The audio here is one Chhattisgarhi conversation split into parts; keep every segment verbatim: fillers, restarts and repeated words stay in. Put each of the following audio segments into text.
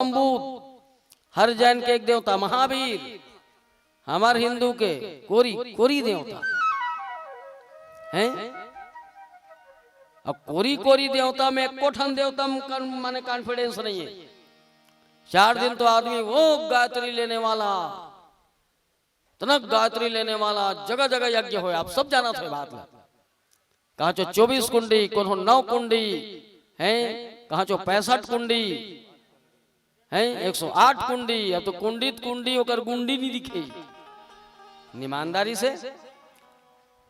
बुद्ध, हर जैन के एक देवता महावीर, हमर हिंदू के कोरी, कोरी देवता हैं। अब कोरी, कोरी देवता में एको ठन देवता में कन-, माने confidence नहीं है। चार दिन तो आदमी वो गायत्री लेने वाला, इतना गायत्री लेने वाला, जगह जगह यज्ञ होय, आप सब जानत होय बात ला। कहाँ चो चौबीस कुंडी, कोनो नौ कुंडी हैं, कहाँ चो पैंसठ कुंडी हैं, एक सौ आठ कुंडी। अब तो कुंडी त कुंडी, ओकर गुंडी नहीं दिखे। ईमानदारी से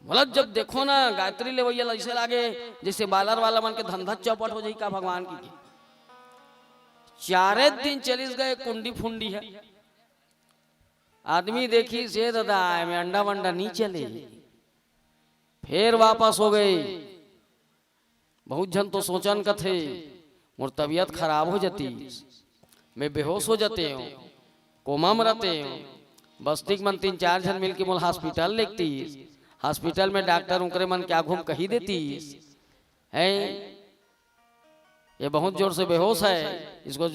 बोला, जब देखो ना गायत्री लेवैया ला, ऐसे लागे जैसे बालर वाला मन के धंधा चौपट हो जाई का भगवान की। चारे दिन चलिस गए, कुंडी फुंडी है। आदमी देखिस, ए दादा, एमे अंडा वंडा नहीं चले। फेर वापस हो गए। बहुत झन तो सोचन कथे, मोर तबीयत खराब हो जाती, मैं बेहोश हो जाते हूँ, कोमा में रहते हूँ। बस्ती के मन तीन चार झन मिलके मोला हॉस्पिटल लेगतीस। हॉस्पिटल में डॉक्टर उनकरे मन के आघू में कही देतीस, हैं, ये बहुत जोर से बेहोश है, इसको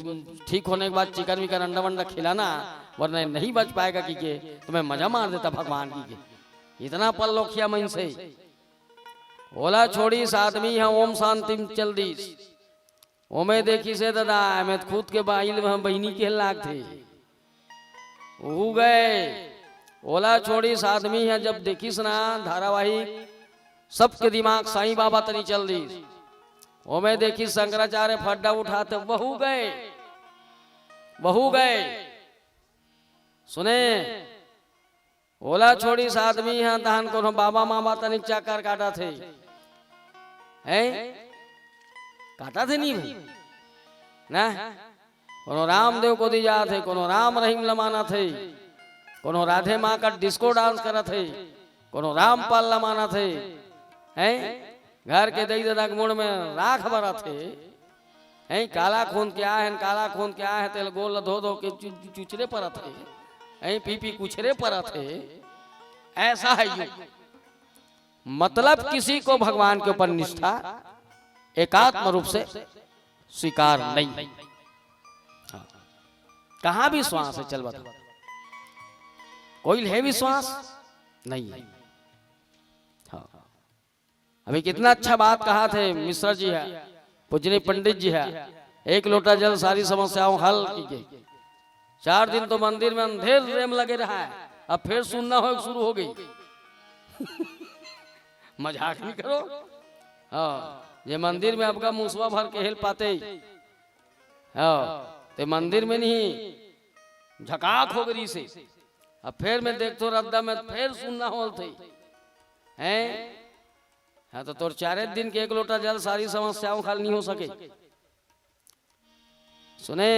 ठीक होने के बाद चिकन विकन अंडा वंडा खिलाना, वरना ये नहीं बच पाएगा, कि के तो मैं मजा मार देता भगवान की के। इतना परलोकिया मन से। ओला छोड़िस आदमी ह, ओम शांति में चल दीस। ओमे देखिस, ए दादा, एमे खुद के बाइल में बहिनी के लागथे। उहू गए। ओला छोड़िस आदमी ह, जब देखिस ना धारावाहिक, सबके दिमाग साईं बाबा तनी चल दीस। ओमे देखिस शंकराचार्य फड्डा उठाथे, वहू गए, वहू गए। सुने, ओला छोड़िस आदमी ह, तहन कोनो बाबा मामा तनी चक्कर काटथे। हैं? काटथे नहीं भाई? ना? कोनो रामदेव कोती जाथे, कोनो राम रहीम ल मानथे, कोनो राधे माँ का डिस्को डांस करथे, कोनो रामपाल ल मानथे। हैं? घर के दई ददा के मुड़ में राख बरथे। हैं? काला खून के आय हन, काला खून के आय हन, तेला गोड़ ल धो धो के चु-, चुचरे परथे। हैं? पी पी कुछरे परथे। ऐसा है युग। मतलब किसी को भगवान के ऊपर निष्ठा एकात्म रूप से स्वीकार नहीं। हाँ। कहाँ विश्वास है, चल बता। कोई है विश्वास? नहीं है। हाँ। अभी कितना अच्छा बात कहाथे मिश्रा जी ह, पूजनीय पंडित जी ह, एक लोटा जल सारी समस्याओं हल की गई। चार दिन तो मंदिर में अंधेर रेम लगे रहा है, अब फेर सुन्ना होय के शुरू हो गई। मजाक नहीं करो। हाँ, ये मंदिर में आपका मुसवा भर के हेल पाते ही। हाँ, ते मंदिर में नहीं, झकाक हो गई से। अब फेर मैं देखतो रद्दा में फेर सुन्ना होल थे। हैं? हाँ, तो तोर चारे दिन के एक लोटा जल सारी समस्याओं हल नहीं हो सके। सुने,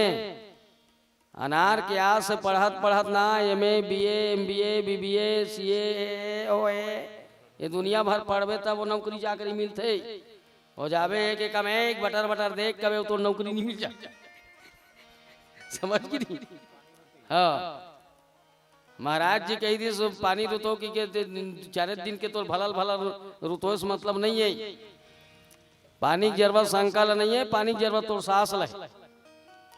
अनार के आस से पढ़त पढ़त ना M A, B A, M बी ए, बी बी ए, सी ए, ए, ओ ए, ये दुनिया भर पढ़बे तब वो नौकरी चाकरी मिलथे। हो जाबे एक एकम एक बटर बटर देख कबे तो नौकरी नहीं मिल जाए। समझ की नहीं? हाँ, महाराज जी कही दिस, पानी रुतो की के दे-, चारे दिन के तोर भलल भलल रुतोय से मतलब नहीं है। पानी के जरूरत शंका ल नहीं है, पानी के जरूरत तोर सास ल है।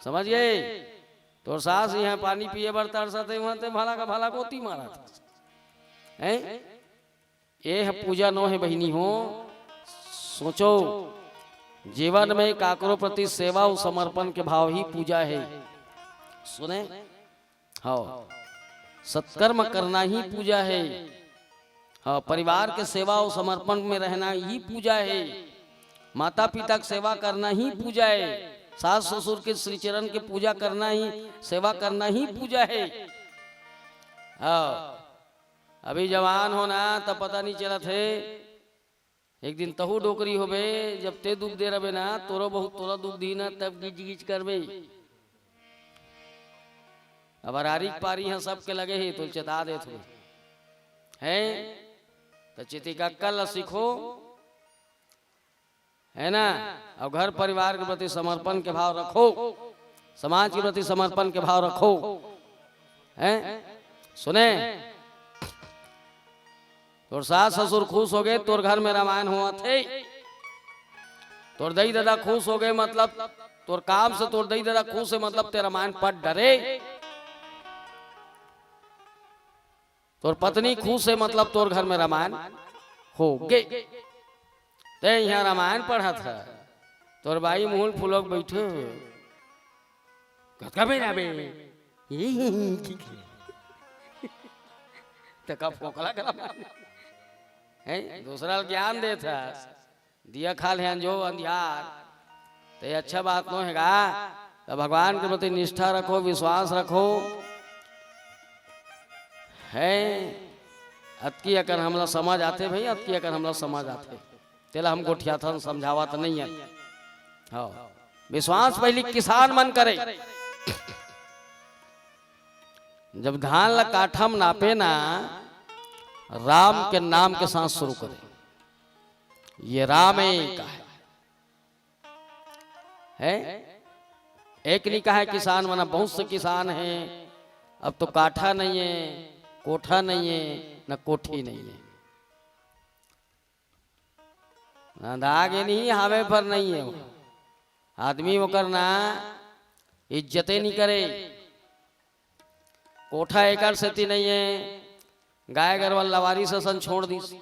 समझ गए? तोर सास यहाँ पानी पिए बर तरसत है, वहाँ ते भला का भला गोती मारत है। हैं? ये ह पूजा नो है बहिनी हो। सोचो, जीवन में काकरो प्रति सेवा और समर्पण के भाव ही पूजा है। सुने? हाँ, सत्कर्म करना ही पूजा है। हाँ, परिवार के सेवा और समर्पण में रहना ही पूजा है। माता पिता की सेवा करना ही पूजा है। सास ससुर के श्री चरण के पूजा करना ही, सेवा करना ही पूजा है। हाँ, अभी जवान हो ना, तब पता नहीं चलत है। एक दिन तहू डोकरी होबे, जब ते दुख दे रबे ना, तोरो बहुत तोला दुख दी ना, तब गिच गिच करबे। अब अरारी के पारी ह सबके लगे हे, तो चेता देत हो। हैं? तो चितिकक्कल ल सीखो, है ना? और घर परिवार के प्रति समर्पण के भाव रखो, समाज के प्रति समर्पण के भाव रखो। हैं? सुने, तोर सास ससुर खुश हो गए, तोर घर में रामायण होवत हे, तोर दई ददा खुश हो गए, मतलब तोर काम से तोर दई ददा खुश हे, मतलब ते रामायण पढ़ डरे। तोर पत्नी खुश हे, मतलब तोर घर में रामायण हो गे। ते इहाँ रामायण पढ़त हे, तोर बाई मुँह फुलोक बइठे हे। कतका बेरा बे? तका फोकला करा। हैं? दूसरा ल ज्ञान देत हस। दिया खा ले अंजो अंधियार, त ये अच्छा बात नो हे गा। त भगवान के प्रति निष्ठा रखो, विश्वास रखो। हैं, अतकी अकन हमला समझ आथे भई, अतकी अकन हमला समझ आथे। तेला हम गोठियाथन, समझावत नइ हन। हाँ, विश्वास पहिली किसान मन करे। जब धान ला काठा म नापे ना, राम के नाम के साथ शुरू करे। ये राम हे का हे? हैं? एक नइ कहा हे किसान मन, बहुत से किसान हे, अब तो काठा नइ हे, कोठा नइ हे, न कोठी नइ हे। ना दागे नइ हे, हावे पर नइ हे। आदमी ओकर ना इज्जते नइ करे। कोठा एकर सेती नइ हे, गाय गरवा ल लवारिस असन छोड़ दिस।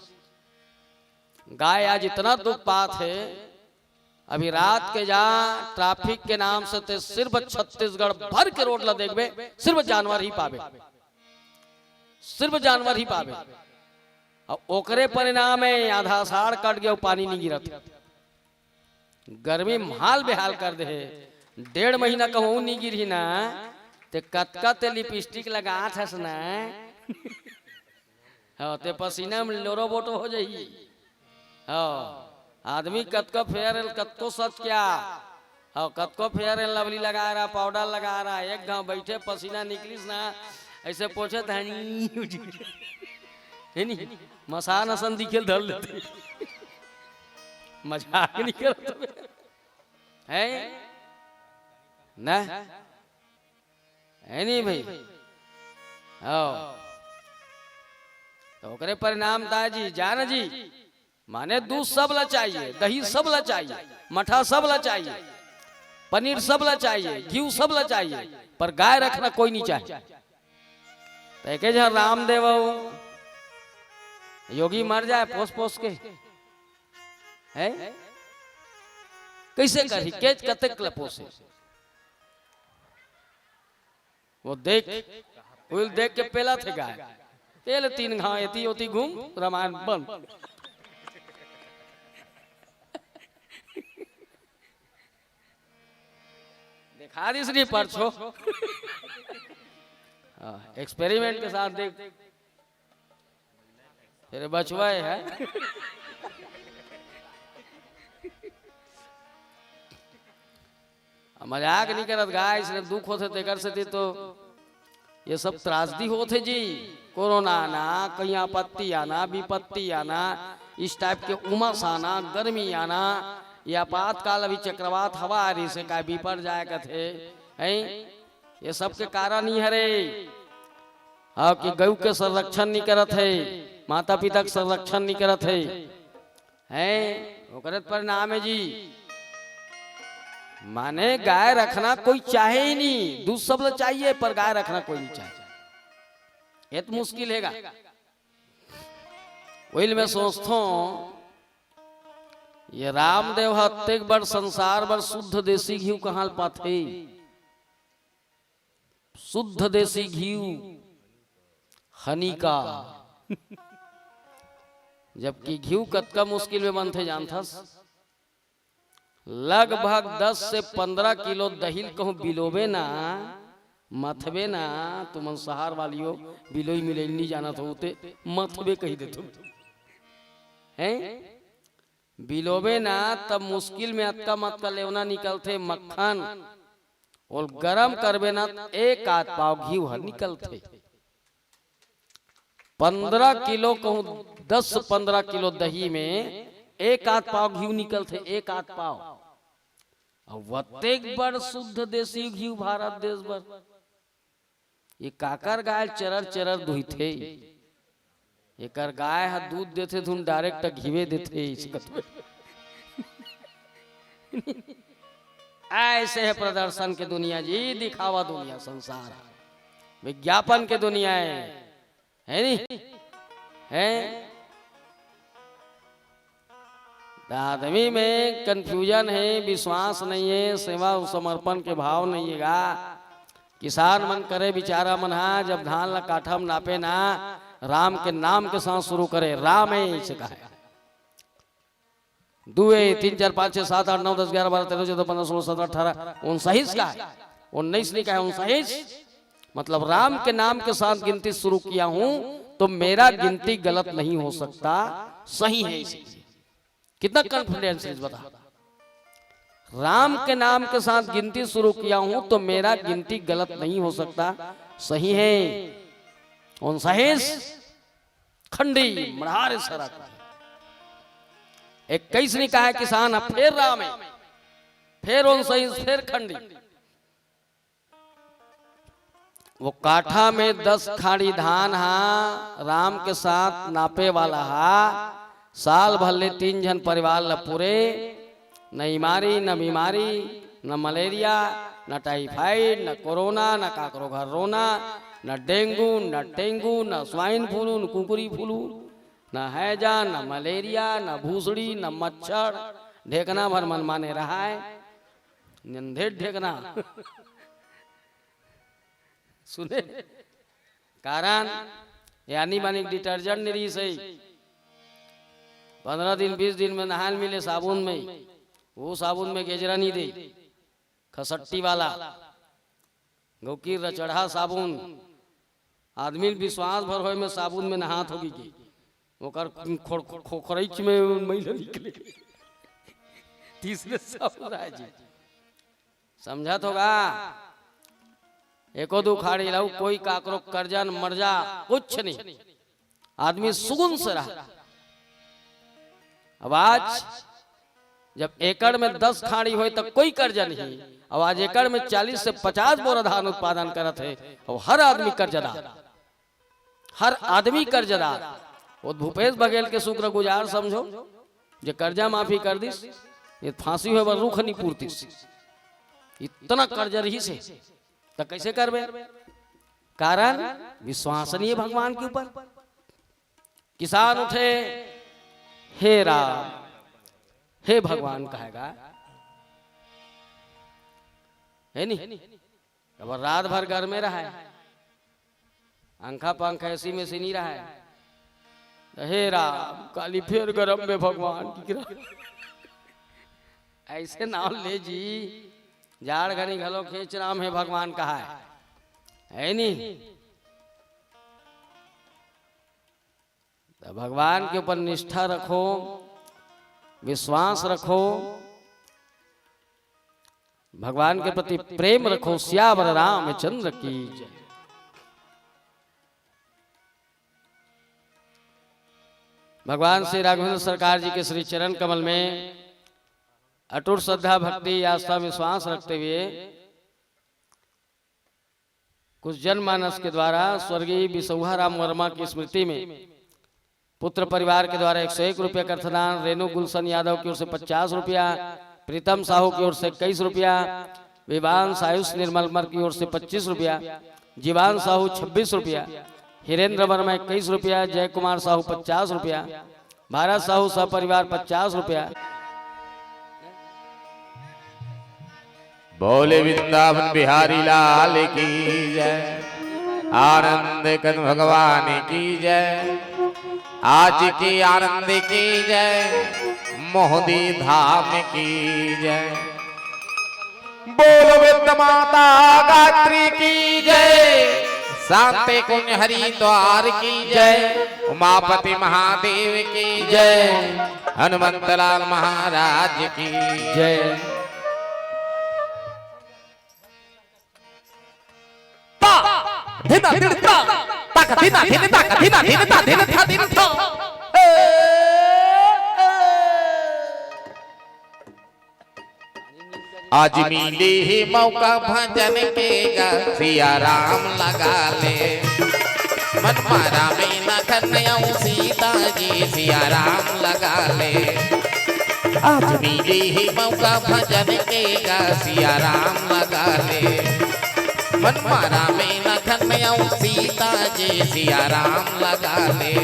गाय आज इतना दुख पात हे, अभी रात के जा ट्रैफिक के नाम से ते सिर्फ छत्तीसगढ़ भर के रोड ला देखबे, सिर्फ जानवर ही पाबे, सिर्फ जानवर ही पाबे। अउ ओकरे परिणाम हे आधा असाढ़ कट गे अउ पानी नइ गिरत। गर्मी म हाल बेहाल कर दे हे। डेढ़ महीना कहूँ नइ गिरही ना, ते कतका ते लिपस्टिक लगात हस ना। हाँ, ते पसीना म लोरो बोटो हो जाही। हाँ, आदमी कतको फेयर एंड कतको सच क्या, हाँ, कतको फेयर एंड लवली लगा रहा, पाउडर लगा रहा, एक घाव बइठे पसीना निकलिस ना, अइसे पोछे धानी। हे नी, मसान असन दिखे ल धर लेथे। मजाक नइ करत हवे। हैं? ना? हे नी भई? हाँ। त ओकरे परिणाम ताय जी, जान जी, माने दूध सब ला चाहिए, दही सब ला चाहिए, मठा सब ला चाहिए, पनीर सब ला चाहिए, घीव सब ला चाहिए, पर गाय रखना कोई नइ चाहे। त एके झन रामदेव अउ योगी मर जाय पोस पोस के, हैं? कइसे करही? के कतेक ल पोसे? वो देख, उइल देख के पेलत हे गाय। तेल तीन घाव एती ओती घूम, रामायण बंद। देखा दिस नी परछो। हाँ, experiment के साथ देख। तेरे बचवा हे। मजाक नइ करत गा, अइसने दुख होथे तेकर सेती तो ये सब त्रासदी होथे जी। कोरोना आना, कहीं आपत्ति आना, विपत्ति आना, इस टाइप के उमस आना, गर्मी आना, ये आपातकाल अभी चक्रवात हवा आ रहिस हे, का बिपट जाय कथे, हैं? ये सब के कारण ही हरे। हाँ, कि गऊ के संरक्षण नइ करत हे, माता पिता के संरक्षण नइ करत हे, हैं? ओकरे त परिणाम हे जी। माने गाय रखना कोई चाहे ही नहीं, दूध सब ल चाहिए, पर गाय रखना कोई नहीं चाहे। ये तो मुश्किल हे गा। वही मैं सोचथों, ये रामदेव ह अतेक बड़ संसार बर शुद्ध देसी घीव कहाँ ल पाथे? शुद्ध देसी घीव हनी का। जबकि घीव कतका मुश्किल में बनथे जानथस? लगभग दस से पंद्रह किलो दही ल कहूँ बिलोबे ना, मथबे ना, तुमन सहार वाली हो, बिलोई मिलोई नइ जानत हो ते मथबे कहि देथो। हैं? बिलोबे ना, तब मुश्किल में अतका मतका लेवना निकलथे, मक्खन। ओल गरम करबे ना, त एक आध पाव घीव ह निकलथे। पंद्रह किलो कहूँ, दस पंद्रह किलो दही में एक आध पाव घीव निकलथे, एक आध पाव। अउ वतेक बड़ शुद्ध देसी घीव भारत देश बर। ये काकर गाय चरर चरर दुहिथे? एकर गाय ह दूध देथे धुन direct घीवे देथे, अइसे कथे। ऐसे है प्रदर्शन के दुनिया जी, दिखावा दुनिया, संसार है, विज्ञापन के दुनिया है, है नहीं? है। त आदमी में कन्फ्यूजन हे, विश्वास नहीं हे, सेवा अउ समर्पण के भाव नहीं हे गा। किसान मन करे बिचारा मन हा, जब धान ला काठा म नापे ना, राम के नाम के साथ शुरू करे, राम हे, अइसे कहे। दू ए, तीन, चार, पाँच, छः, सात, आठ, नौ, दस, ग्यारह, बारह, तेरह, चौदह, पन्द्रह, सोलह, सत्रह, अठारह, उनसइस का हे, उन्नीस नहीं कहे, उनसइस। मतलब राम के नाम के साथ गिनती शुरू किया हूं, तो मेरा गिनती गलत नहीं हो सकता, सही है। इसीलिए कितना कॉन्फिडेंस है, बता। राम के नाम के साथ गिनती शुरू किया हूं, तो मेरा गिनती गलत नहीं हो सकता, सही है। उनसइस खंडी मड़हारे सरक। इक्कीस नहीं कहे किसान, अब फेर राम हे, फेर उनसइस, फेर खंडी। वो काठा में दस खाड़ी धान हा, राम के साथ नापे वाला हा, साल भर ले तीन झन परिवार ला पूरे, न इमारी, न बीमारी, न मलेरिया, न टाइफाइड, न कोरोना, न काकरो घर रोना, न डेंगू, न टेंगू, न स्वाइन फ्लू, न कुकुरी फ्लू, न हैजा, न मलेरिया, न भूसड़ी, न मच्छर, ढेकना भर मनमाने रहाय, नंधेर ढेकना। सुने? कारण, यानी माने डिटर्जेंट नहीं रहिस हे। पन्द्रह दिन, बीस दिन में नहान मिले साबुन में, वो साबुन में गेजरा नहीं दे, खसट्टी वाला, गौकी रचढ़ा साबुन। आदमी ल विश्वास भर होय में साबुन में नहात होगी कि ओकर खोर-, खोखरैच में मैला निकले। तीसरे साबुन आय जी। समझत होगा? एको दू खाड़ी लाऊ, कोई काकरो करजा न मरजा, कुछ नहीं। आदमी सुगुन से रहा। अब आज जब एकड़ में दस खाड़ी होय, तो कोई करजा नहीं। अब आज एकड़ में चालीस से पचास बोरा धान उत्पादन करत हे, अब हर आदमी करजदार, हर आदमी करजदार। वो भूपेश बघेल के शुक्रगुजार समझो, जे करजा माफी कर दिस, ये फांसी होय बर रुख नहीं पुरतिस। इतना करजा रहिस हे, त कइसे करबे? कारण विश्वास नहीं हे भगवान के ऊपर। किसान उठे, "हे राम, हे भगवान," कहे गा, हे नहीं? अब रात भर घर में रहाय, अंखा पंखा एसी में से नहीं रहाय, त "हे राम, काली फेर गरम में भगवान की किरा।" अइसे नाव ले जी, जाड़ घनी घलो खेच राम हे भगवान कहाय, हे नहीं? त भगवान के ऊपर निष्ठा रखो, विश्वास रखो, भगवान के प्रति प्रेम रखो। सियावर रामचंद्र की जय। भगवान श्री राघवेंद्र सरकार जी के श्री चरण कमल में अटूट श्रद्धा, भक्ति, आस्था, विश्वास रखते हुए कुछ जनमानस के द्वारा स्वर्गीय बिसौहा राम वर्मा की स्मृति में पुत्र परिवार के द्वारा एक सौ एक रुपया का अर्थदान, रेणु गुलशन यादव की ओर से पचास रुपया, प्रीतम साहू की ओर से इक्कीस रुपया, विवांश आयुष निर्मलमर की ओर से पच्चीस रुपया, जीवान साहू छब्बीस रुपया, हिरेंद्र वर्मा इक्कीस रुपया, जय कुमार साहू पचास रुपया, भारत साहू सपरिवार पचास रुपया। बोले वृंदावन बिहारी लाल की जय, आनंद कंद भगवान की जय, आज के आनंद की जय, मोहदी धाम की जय। बोलो वृंद माता गायत्री की जय, शांति कुंज हरिद्वार की जय, उमापति महादेव की जय, हनुमंत लाल महाराज की जय। ता, धिन, धिन, ता, तक, धिन, धिन, तक, धिन, धिन, ता, धिन, था, धिन, था। आज मिले हे मौका भजन के गा, सिया राम लगा ले। मन मारा में न खन अउ सीता जी, सिया राम लगा ले। आज मिले हे मौका भजन के गा, सिया राम लगा ले। मन मा रामे लखन अउ सीता जी, सिया राम लगा ले।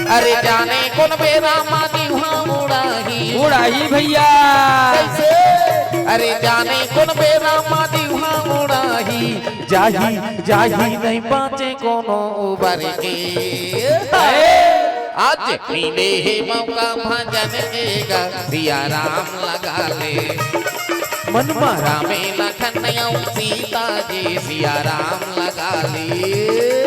अरे जाने कोन बेरा मा दिवहा उड़ाही। उड़ाही भैया। कइसे? अरे जाने कोन बेरा मा दिवहा उड़ाही। जाही, जाही, नइ बाँचे कोनो उबर के। आज मिले हे मौका भजन के गा, सिया राम लगा ले। मन मा रामे लखन अउ सीता जी, सिया राम लगा ले।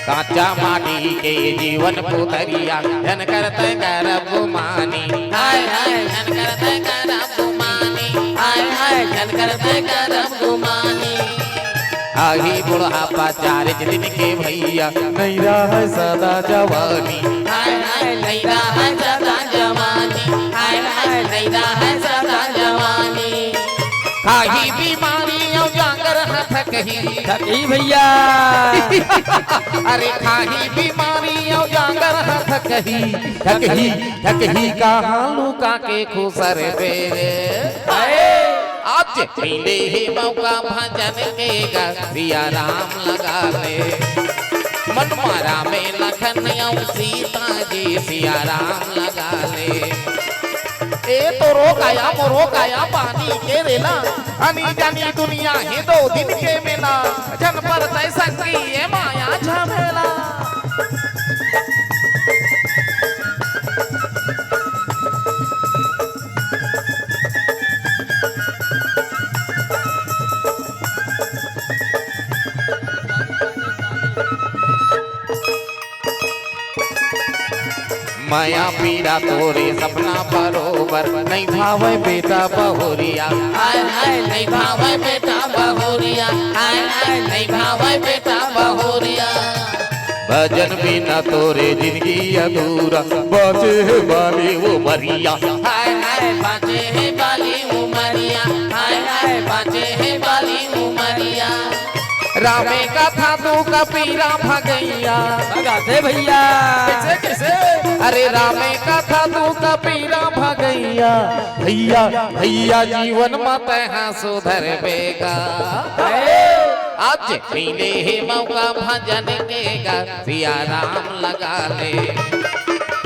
काचा माटी के जीवन पुतरिया, झन कर तैं करब गुमानी। हाय, हाय, झन कर तैं करब गुमानी। हाय, हाय, झन कर तैं करब गुमानी। आही बुढ़ापा चारिच दिन के भैया, नइ रहय सदा जवानी। हाय, हाय, नइ रहय सदा जवानी। हाय, हाय, नइ रहय सदा जवानी। खाही बीमारी अउ जांगर ह थकही। थकही भैया। अरे खाही बीमारी अउ जांगर ह थकही, थकही, थकही कहाँ लुका के खुसरबे रे। आज मिले हे मौका भजन के गा, सिया राम लगा ले। मन मा रामे लखन अउ सीता जी, सिया राम लगा ले। ए तोरो काया मोरो काया पानी के रेला, आनी जानी दुनिया हे दो दिन के मेला, झन परतय संगी ए माया झमेला। मया पीरा तोरे सपना बरोबर, नइ भावय बेटा बहुरिया। हाय हाय, नइ भावय बेटा बहुरिया। हाय हाय, नइ भावय बेटा बहुरिया। भजन बिना तोरे जिनगी अधूरा, बाँचे हे बाली उमरिया। हाय हाय, बाँचे हे बाली उमरिया। हाय हाय, बाँचे हे बाली उमरिया। रामे कथा तू कबीरा भगइया। भगाथे भैया। कइसे, कइसे? अरे रामे कथा तू कबीरा भगइया। भैया, भैया जीवन म तैं हा सुधरबे गा। आज मिले हे मौका भजन के गा, सिया राम लगा ले।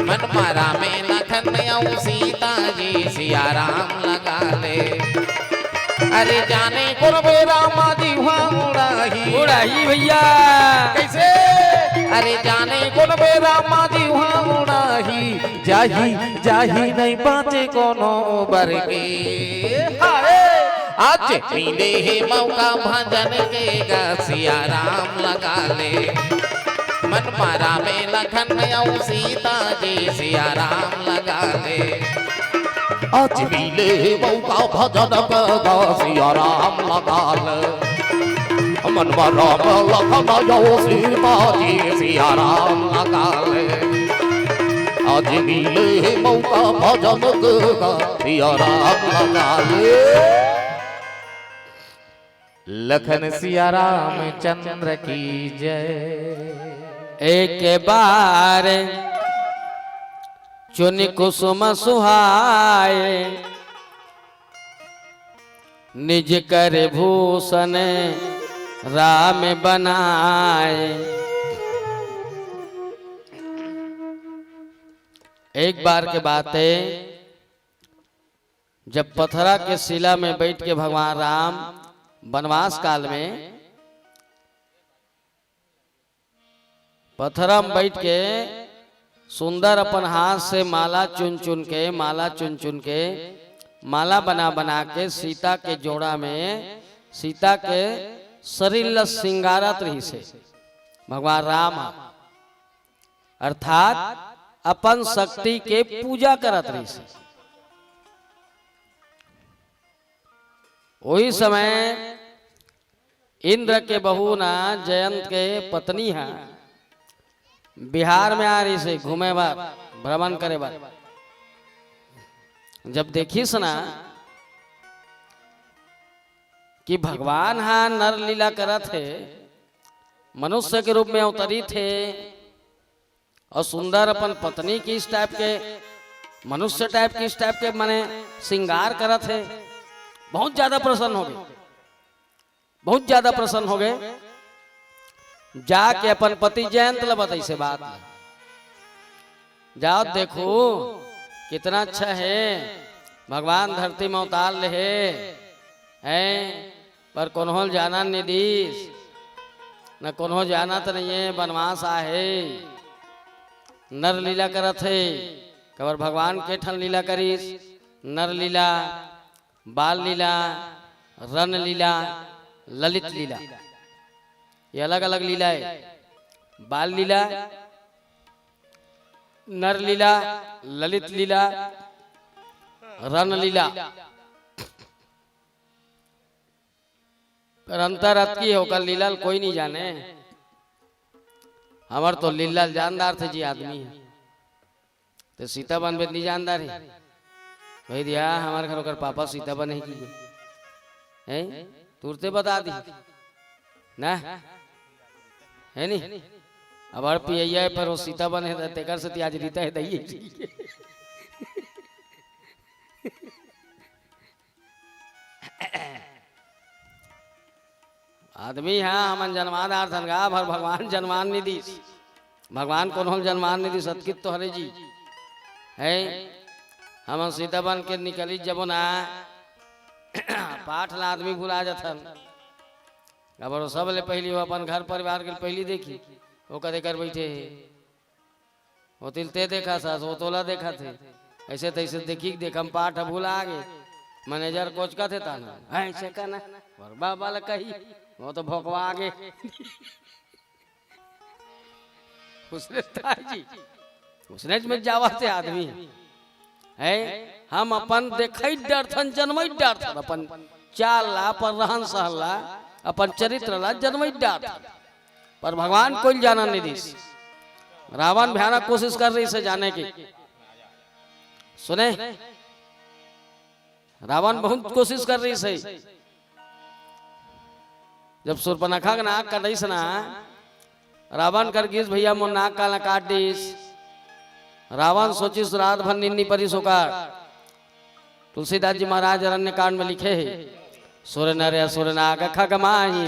मन मा रामे लखन अउ सीता जी, सिया राम लगा ले। अरे जाने कोन बेरा मा दिवहा उड़ाही। उड़ाही भैया। कइसे? अरे जाने कोन बेरा मा दिवहा उड़ाही। जाही, जाही, नइ बाँचे कोनो बर के। हाय। आज मिले हे मौका भजन के गा, सिया राम लगा ले। मन मा रामे लखन अउ सीता जी, सिया राम लगा ले। आज मिले मौका भजन के गा, सिया राम लगा ले। मन मा राम लखन अउ सीता जी, सिया राम लगा ले। आज मिले मौका भजन के गा, सिया राम लगा ले। लखन सिया रामचंद्र की जय। एक बार चुनि कुसुम सुहाए, निज कर भूषन राम बनाए। एक बार के बात हे, जब पथरा के शिला में बइठ के भगवान राम बनवास काल में पथरा में बइठ के सुंदर अपन हाथ से माला चुन चुन के, माला चुन चुन के माला बना बना के सीता के जोड़ा में सीता के शरीर ल सिंगारत रहिस हे भगवान राम ह। अर्थात अपन शक्ति के पूजा करत रहिस हे। ओही समय इंद्र के बहू ना, जयंत के पत्नी हा बिहार में आ रहिसे घूमे बर, भ्रमण करे बर। जब देखिस ना कि भगवान हा नर लीला करत हे, मनुष्य के रूप में अवतरित हे, और सुंदर अपन पत्नी के इस type के, मनुष्य type के, इस type के माने श्रृंगार करत हे, बहुत ज्यादा प्रसन्न हो गे, बहुत ज्यादा प्रसन्न हो गे। जाके अपन पति जयंत ल बताइस ए बात ल, जाओ देखो कितना अच्छा हे, भगवान धरती में अवतार ले हे, हैं, पर कोनो ल जानन नइ दिस, न कोनो जानत नइ हे, बनवास आहे, नर लीला करत हे। काबर भगवान के ठन लीला करिस, नर लीला, बाल लीला, रन लीला, ललित लीला, ये अलग-अलग लीला हे। बाल लीला, नर लीला, ललित लीला, रन लीला। पर अंतर अतकी हे, ओकर लीला ल कोई नइ जाने। हमर तो लीला ल जान डारथे जी आदमी। ते सीता बनबे त नइ जान डारे। कहि दिया, हमर घर ओकर पापा सीता बने हे कि हे? तुरते बता दी। ना? हे नी? अब अड़ पियैया हे, पर वो सीता बने हे, तेकर सेती आज रीता हे दई। आदमी हा हमन जनमादार थन गा, भर भगवान जनमान नइ दिस। भगवान कोनो ल जनमान नइ दिस, अतकित तो हरे जी। हे, हमन सीता बन के निकलिस जबो ना, पाठ ला आदमी भुला जाथन। काबर वो सबले पहिली वो अपन घर परिवार के पहिली देखी, वो कदे कर बइठे हे। वो तिल ते देखा सास, वो तोला देखा थे। ऐसे तैसे देखी के देखम पाठ भुला गे। मैनेजर कोचका थे ताना। ऐसे कहना, और बाबा ल कही, वो तो भोकवा गे। उसने ताई जी, उसने में जावा थे आदमी। हे, हम अपन देखई डरथन, जनमई डरथन, अपन चाल ला, अपन रहन सहन ला, अपन चरित्र ला जनमई डरथन। पर भगवान कोई जानन नइ दिस। रावण भयानक कोशिश कर रहिसे जाने के। सुने, रावण बहुत कोशिश कर रहिसे। जब सूर्पनखा के नाक कटाइस ना, रावण कर गिस भैया मोर नाक काला काट दिस। रावण सोचिस रात भर नींद नइ परिस ओकर। तुलसीदास जी महाराज अरण्य कांड में लिखे हे, "सुर नर असुर नाग खग माही,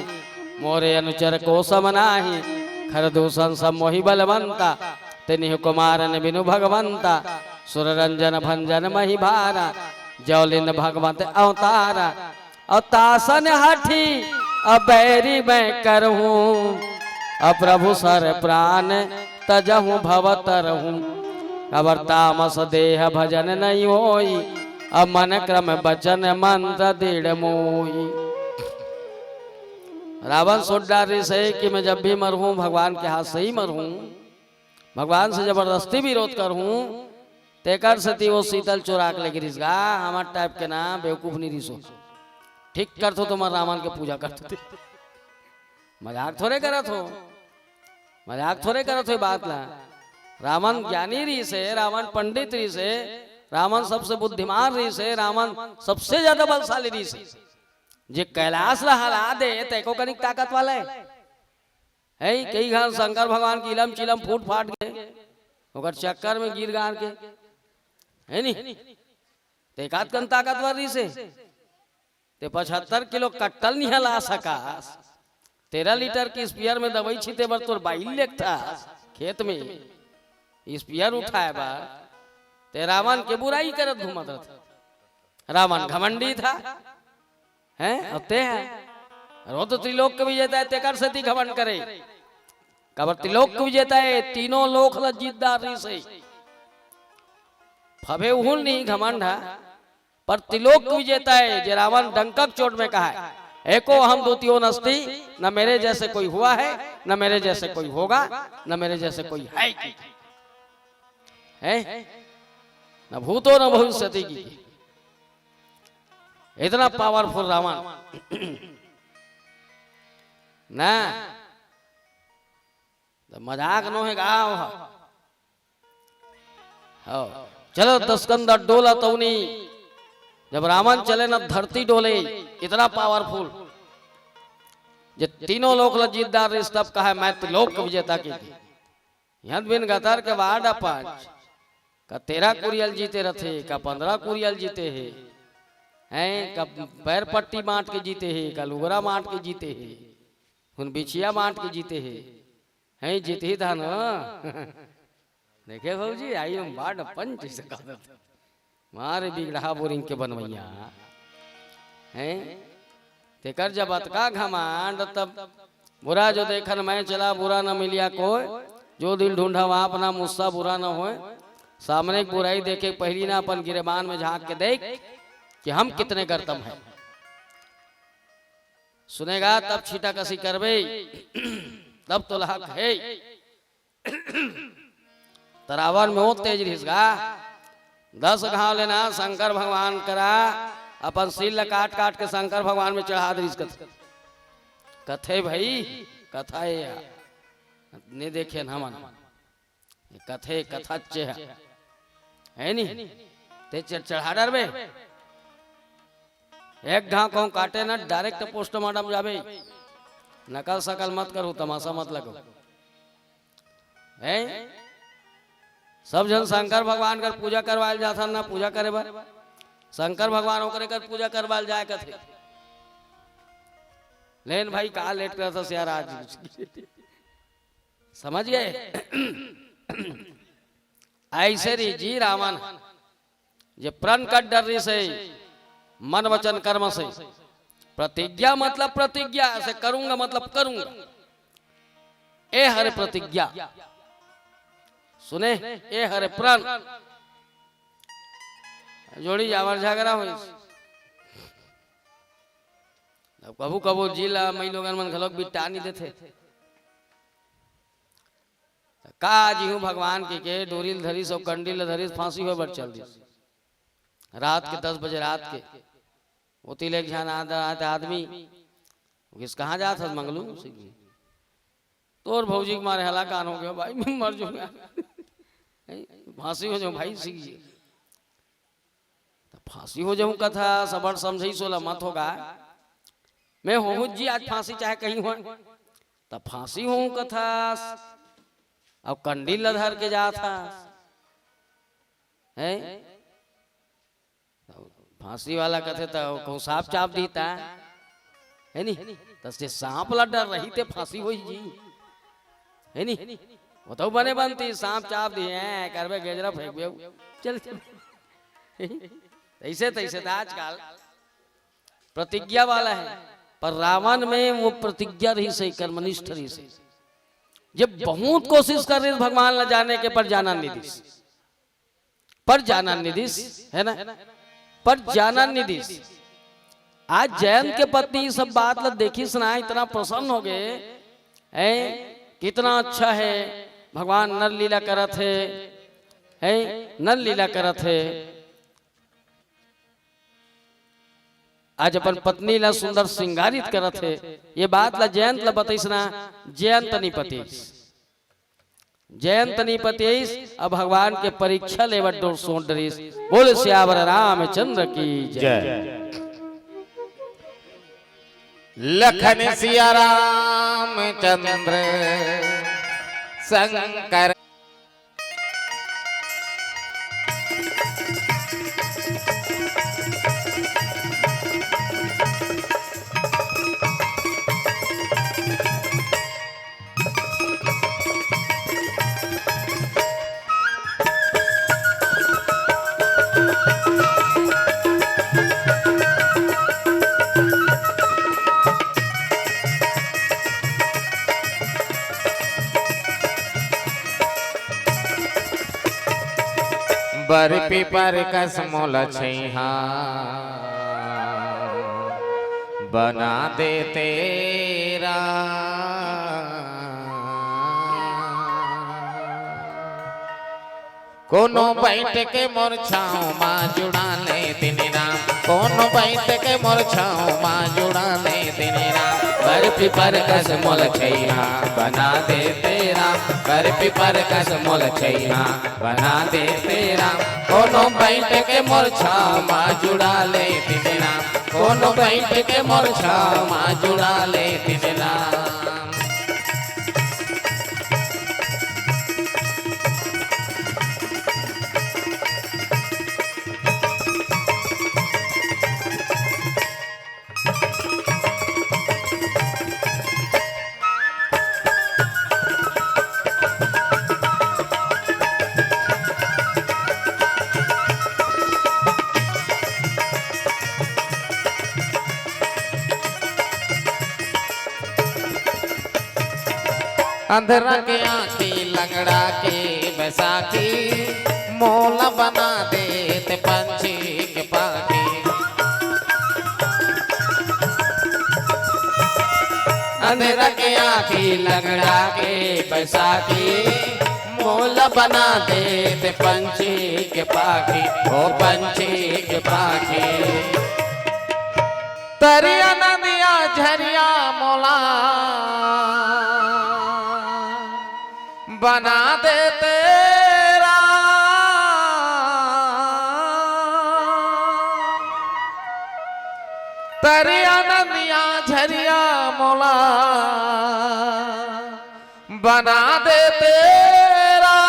मोरे अनुचर को सम नाही। खर दूषण सब मोहि बलवंता, तिन्हि कुमारन बिनु भगवंता। सुर रंजन भंजन महि भारा, जौलिन भगवंत अवतारा। और तासन हठी अब बैरी मैं करहूँ, और प्रभु सर प्राण तजहूँ भव तरहूँ। अबर तामस देह भजन नहीं होई, अब मन क्रम वचन मंत्र दृढ़ मोई।" रावण सोच डारिस हे कि मैं जब भी मरहूँ, भगवान के हाथ से ही मरहूँ, भगवान से जबरदस्ती विरोध करहूँ, तेकर सेती वो सीता ल चोरा के लेगे रिहिस गा, हमर type के ना बेवकूफ नइ रिहिस हो। ठीक करथो तुमन रावण के पूजा करथो ते। मजाक थोरे करत हो, मजाक थोरे करत हो ये बात ला। रावण ज्ञानी रिहिसे, रावण पंडित रिहिसे, रावण सबसे बुद्धिमान रिहिसे, रावण सबसे ज्यादा बलशाली रिहिसे। जे कैलाश ला हला दे, तेको कनिक ताकत वाला हे। हे, कई घन शंकर भगवान के इलम चिलम फूट फाट गे, ओकर चक्कर में गिर गार के, हे नी? ते एकाध कन ताकतवर रिहिसे, ते पचहत्तर किलो कट्टल नइ हला सकास। तेरह लीटर के स्प्रेयर में दवाई छींचे बर तोर बाइल लेगथस खेत में, स्प्रेयर उठाए बर, ते रावण के बुराई करत घूमत रहिथे। रावण घमंडी था, हैं? अउ ते ह, अरे वो तो त्रिलोक के विजेता हे, तेकर सेती घमंड करे। काबर त्रिलोक के विजेता हे, तीनों लोक ल जीत डारिस हे। फबे उहू ल नइ घमंड ह, पर त्रिलोक के विजेता हे, जे रावण डंकक चोट में कहा हे, "एको अहम द्वितीयो नास्ति, न मेरे जैसे कोई हुआ है, न मेरे जैसे कोई होगा, न मेरे जैसे कोई है।" हैं? न भूतो न भविष्यति की। इतना powerful रावण। ना, त मजाक नो हे गाँव ह। हव। चलो दसकंदा डोला तौनी, जब रावण चले न धरती डोले, इतना पावरफुल। जे तीनों लोक ल जीत डारिस तब कहे मैं त्रिलोक विजेता की। यंत बिन गतर के वार्ड पंच का तेरह कुरियल जीते रथे, का पंद्रह कुरियल जीते हे, हैं, का पैर पट्टी बांट के जीते हे, का लुगरा बांट के जीते हे, हुन बिछिया बांट के जीते हे, हैं, जीत ही था न। देखे भौजी, आई हम वार्ड पंच से कह देते। मारे बिगड़हा बोरिंग के बनवैया हैं। तेकर जब अतका घमंड, तब बुरा जो देखन मैं चला, बुरा न मिलिया कोई, जो दिल ढूंढा वहाँ अपना मुस्सा बुरा न होए। सामने की बुराई देखे पहली ना अपन गिरेबान में झांक के देख कि हम कितने गर्दम हैं। सुनेगा तब छीटा कसी करबे, तब तो हक है। त रावण में वो तेज रिहिस गा। दस घाव लेना शंकर भगवान करा, अपन सिर ल काट काट के शंकर भगवान में चढ़ा दे रिहिस कथे। कथे भाई, कथा हे यार, नहीं देखे न हमन। ये कथे, कथा चे है, है नी? ते च-, चढ़ा डरबे। एक घाव कहूँ काटे ना, डायरेक्ट पोस्टमार्टम जाबे। नकल सकल मत करू, तमाशा मत लगो। हैं? सब झन शंकर भगवान कर पूजा करवाए जाथन ना, पूजा करे बर। शंकर भगवान ओकरे कर पूजा करवाए जाए कथे। लेन भाई, का लेट करत हस यार आज? समझ गए? ऐसे रही जी रावण, जे प्रण कर डर रही से, मन वचन कर्म से। प्रतिज्ञा मतलब प्रतिज्ञा, ऐसे करूंगा मतलब करूंगा। ए हरे प्रतिज्ञा, सुने, ए हरे प्रण। जोड़ी जावर झगड़ा होइस। अब कभू कभू जी ला मई लोगन मन घलोक बिट्टा नहीं देथे। त का जी हूँ भगवान के, के डोरी ल धरिस अउ कंडी ल धरिस, फांसी होय बर चल दिस। रात के दस बजे रात के ओती ले एक झन आद-, आद-, आदमी किस, "कहाँ जात हस मंगलू सिंह जी?" "तोर भौजी के मारे हलाकान हो गया भाई, मैं मर जाऊंगा।" फांसी हो जाऊं भाई सिंह जी। त फांसी हो जाऊं कथा, सबड़ समझई सोला मत होगा। मैं होहू जी आज फांसी चाहे कहीं हो, त फांसी होहू कथा, अब कंडी ल धर के जात हस। हैं? फांसी वाला कथे त कहूँ सांप चाप दीता, है नी? त जे सांप ला डर रही ते फांसी होई जी, है नी? वो तो बने बनती, सांप चाप दिए हैं, करबे गेजरा फेंकबे, चल, चल। ऐसे तैसे तो आजकल प्रतिज्ञा वाला है, पर रावण में वो प्रतिज्ञा रही सही, कर्मनिष्ठ रही सही। जब बहुत कोशिश कर रही भगवान ला जाने के, पर जाना नहीं दिस, पर जाना नहीं दिस, है ना, पर जाना नहीं दिस। आज जयंत के पत्नी सब बात ला देखिस ना, इतना प्रसन्न हो गए, हैं, कितना अच्छा है, भगवान नर लीला करत है, हैं, नर लीला करत है। आज अपन पत्नी ला सुंदर श्रृंगारित करत है, ये बात ला जयंत ला बतइस ना, जयंत नहीं पतीस। जयंत नहीं पतीस, अब भगवान के परीक्षा लेवत डोर सोच डरिस। बोले सियावर रामचंद्र की जय। जय। लखन सिया रामचंद्र शंकर। बर पीपर कस मोला छइहां बना दे तेरा। कोनो बइठ के मोर छांव मा जुड़ा ले तेने राम, कोनो बइठ के मोर छांव मा जुड़ा ले तेने राम। बर पीपर कस मोला छइहां बना दे तेरा, बर पीपर कस मोला छइहां बना दे तेरा। कोनो बइठ के मोर छांव मा जुड़ा ले तेरा, कोनो बइठ के मोर छांव मा जुड़ा ले तेरा। अंधरा के आंखी, लंगड़ा के बैसाखी, मोला बना देते पंछी के पाखी। अंधरा के आंखी, लंगड़ा के बैसाखी, मोला बना देते पंछी के पाखी, ओ पंछी के पाखी। तरिया नदिया झरिया मोला बना दे तेरा। तरिया नदिया झरिया मोला बना दे तेरा।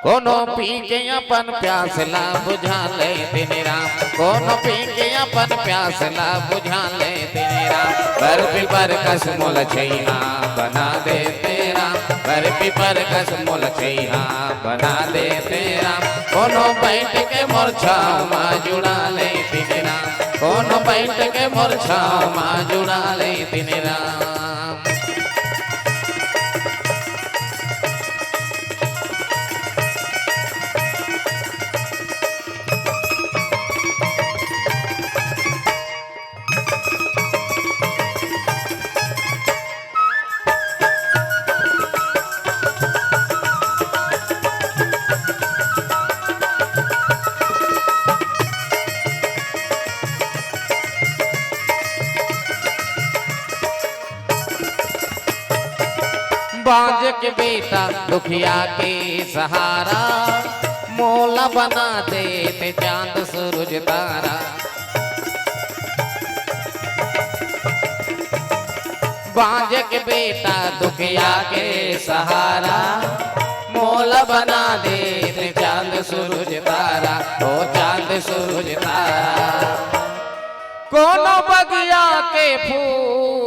कोनो पी के अपन प्यास ला बुझा ले तेने राम, कोनो पी के अपन प्यास ला बुझा ले तेने राम। बर पीपर कस मोला छइहां बना दे तेरा, बर पीपर कस मोला छइहां बना दे तेरा। कोनो बइठ के मोर छांव मा जुड़ा ले तेने राम, कोनो बइठ के मोर छांव मा जुड़ा ले तेने राम। बांझ के बेटा दुखिया के सहारा, मोला बना देते चांद सूरज तारा। बांझ के बेटा दुखिया के सहारा, मोला बना देते चांद सूरज तारा, ओ चांद सूरज तारा। कोनो बगिया के फूल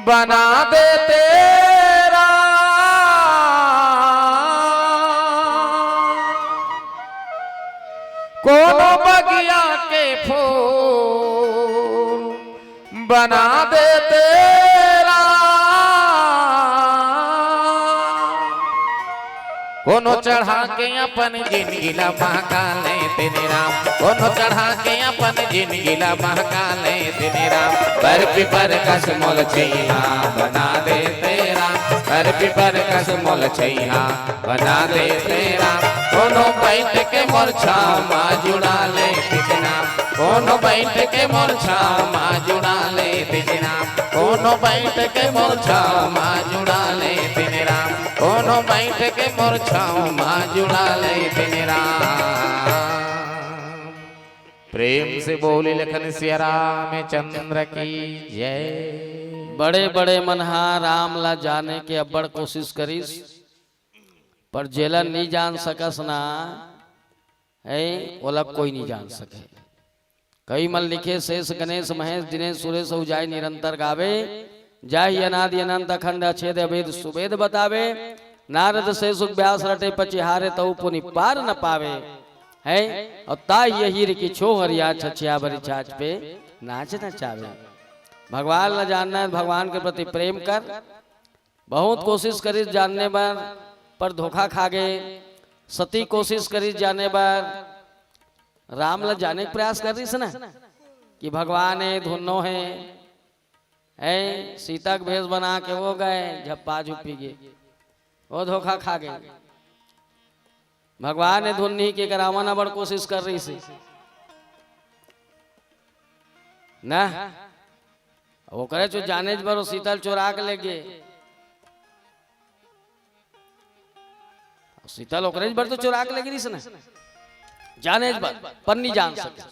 बना दे तेरा, कोनो बगिया के फूल बना दे तेरा। कोनो चढ़ा के अपन जिंदगी ला महका ले तेने राम, कोनो चढ़ा के अपन जिंदगी ला महका ले तेने राम। बर पीपर कस मोला छइहां बना दे तेरा, बर पीपर कस मोला छइहां बना दे तेरा। कोनो बइठ के मोर छांव मा जुड़ा ले तेने राम, कोनो बइठ के मोर छांव मा जुड़ा ले तेने राम, कोनो बइठ के मोर छांव मा जुड़ा ले तेने राम, कोनो बइठ के मोर छांव मा जुड़ा ले तेने राम। प्रेम से बोली लखन सिया रामचंद्र की जय। बड़े बड़े मन हा राम ला जाने के अब्बड़ कोशिश करिस, पर जेला नी जान सकस ना, है, ओला कोई नी जान सके। कई मन लिखे, शेष गणेश महेश दिनेश सुरेश अउ जाय निरंतर गावे, जाहि अनादि अनंत अखंड अछेद अभेद सुभेद बतावे, नारद से सुख व्यास रटे पचिहारे तऊ पुनि पार न पावे। है अउ ताहि अहीर की छोह हरिया छछिया भरी छाछ पे नाच नचावे। भगवान ला जानना है, भगवान के प्रति प्रेम कर। बहुत कोशिश करिस जानने बर, पर धोखा खा गे। सती कोशिश करिस जाने बर, राम ला जाने के प्रयास करिस ना कि भगवान हे, धुन्नो हे, हे सीता के भेष बना के वो गए, झप्पा झुप्पी गे, वो धोखा खा गे। भगवान ए धुन नहीं के, रावण अबड़ कोशिश कर रहिस हे ना, ओकरे चो जानेच बर ओ सीता ल चोरा के लेगे। सीता ल ओकरेच बर तो चोरा के लेगे रहिस ना, जानेच बर, पर नहीं जान सके।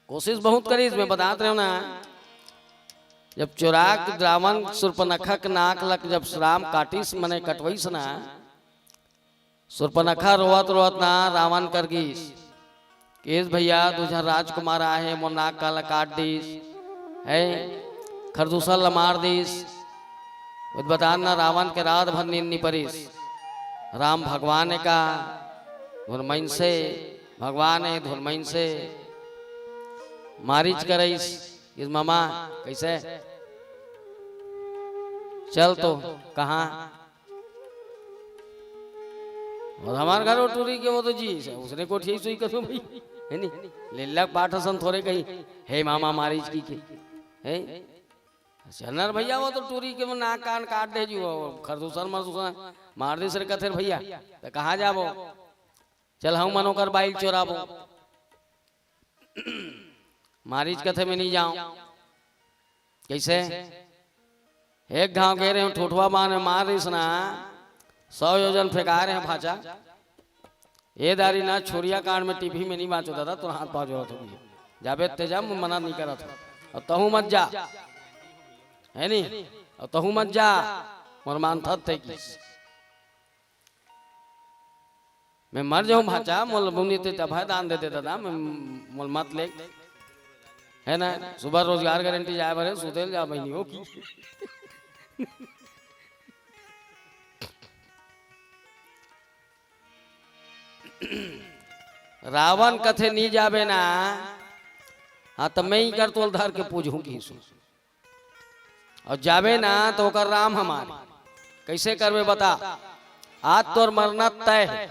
कोशिश बहुत करिस, मैं बतात रहेंव ना, जब चोरा के रावण सूर्पनखा के नाक ल जब राम काटिस, मने कटवइस ना, सूर्पनखा रोवत रोवत ना रावण कर गिस, कहिस भैया, दू झन राजकुमार आए हे, मोर नाक ल काट दिस, हे, खरदूषण ल मार दिस। ओदे बतात ना रावण के रात भर नींद नि परिस। राम भगवान ए का, धुन मइनसे, भगवान ए धुन मइनसे। मारीच करइस, कहिस मामा, कइसे? चल तो, कहाँ? अउ हमर घर ओ टूरी के, वो तो जी, उसने कोठिया ही सोई करो भाई, हे नी? लेल्ला पाठ असन थोरे कही, हे मामा मारीच कहिके, हे? चल ना रे भैया, वो तो टूरी के नाक कान काट दे जी, वो खरदूषण मरदूषण मार दिस रे कथे रे भैया, त कहाँ जाबो? चल हम मन ओकर बाई ल चोराबो। मारीच कथे मैं नहीं जांव। कइसे? एक घांव गे रहेंव, ठोठवा बांध में मार दिस ना, सौ योजन फेंकाय रहेंव भांचा। ए दारी ना, छुरिया कांड़ में टिफी में नहीं बांचों दादा, तोर हाथ पांव जोरत हों। जाबे ते जा, मैं मना नहीं करत हों। अउ तहूं मत जा, हे नी? अउ तहूं मत जा, मोर मानथस ते कहिस। मैं मर जाहूं भांचा, मोला बुनी ते अभय दान दे दे दादा, मैं, मोला मत ले। हे ना, सुबह रोजगार गारंटी जाय बर हे, सुते ल जा बहिनी हो की। रावण कथे नहीं जाबे ना, हाँ, त मैं ही कर तोला धर के पूजहूं कहिस। अउ जाबे ना त ओकर राम ह मारही। कइसे करबे बता? आज तोर मरना तय हे।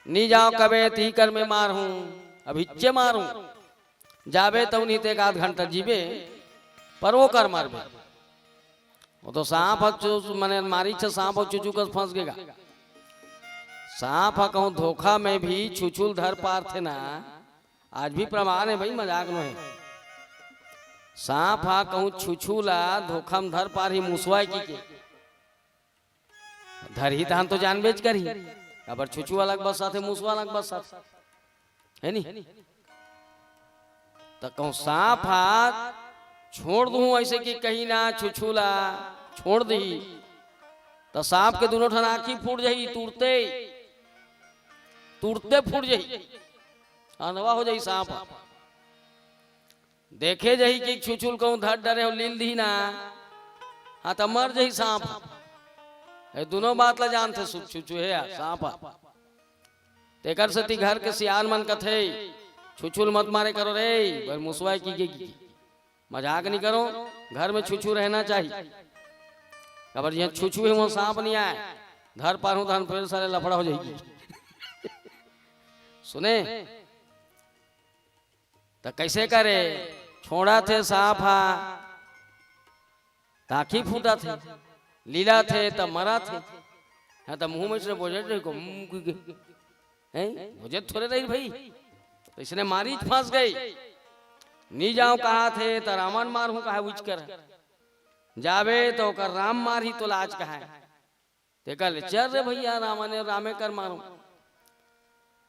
नी जांव कबे त इही कर में मारहूं, अभीच्चे मारहूं। जाबे त उही ते एक आध घंटा जीबे, पर ओकर मरबे। वो तो सांप ह चु-, मने मारीच ह सांप अउ छुछू कस फंस गे गा। सांप ह कहूं धोखा में भी छुछू ल धर पारथे ना, आज भी प्रमाण हे भाई, मजाक नोहे। सांप ह कहूं छुछू ला धोखा म धर पारही मुसवा कहिके। धरही तहन तो जानबेच करही। काबर छुछू अलग बस्साथे, मुसवा अलग बस्साथे। हे नी? त कहूं सांप ह छोड़ दूं अइसे कि कहीं ना छुछू ला छोड़ दिही। त सांप के दूनों ठन आंखी फूट जाही, तुरते, तुरते फूट जाही। अंधवा हो जाही सांप ह। देखे जाही कि छुछू ल कहूं धर डरे हो, लील दिही ना, हाँ, त मर जाही सांप ह। ए दूनों बात ला जानथे सु-, छुछू हे या सांप ह। तेकर सेती घर के सियान मन कथे, "छुछू ल मत मारे करो रे, बर मुसवा कहिके।" मजाक नहीं करों, घर में छुछू रहना चाहिए। काबर जिहां छुछू हे, उहां सांप नहीं आय। धर पारहूं तहन फेर साले लफड़ा हो जाही। सुने? त कइसे करे? छोंड़ाथे सांप ह, त आंखी फूटाथे, लीलाथे, त मराथे। हाँ, त मुंह में से बोजत रही को, "हम्म," कहिके। हैं? बोजत थोरे रही भाई। त अइसने मारीच फंस गे। नी जांव कहाथे, त रावण मारहूं कहाय उहिच कर। जाबे त ओकर राम मारही तोला आज कहाय। तेकर ले, "चल रे भैया, रावण ए रामे कर मारहूं।"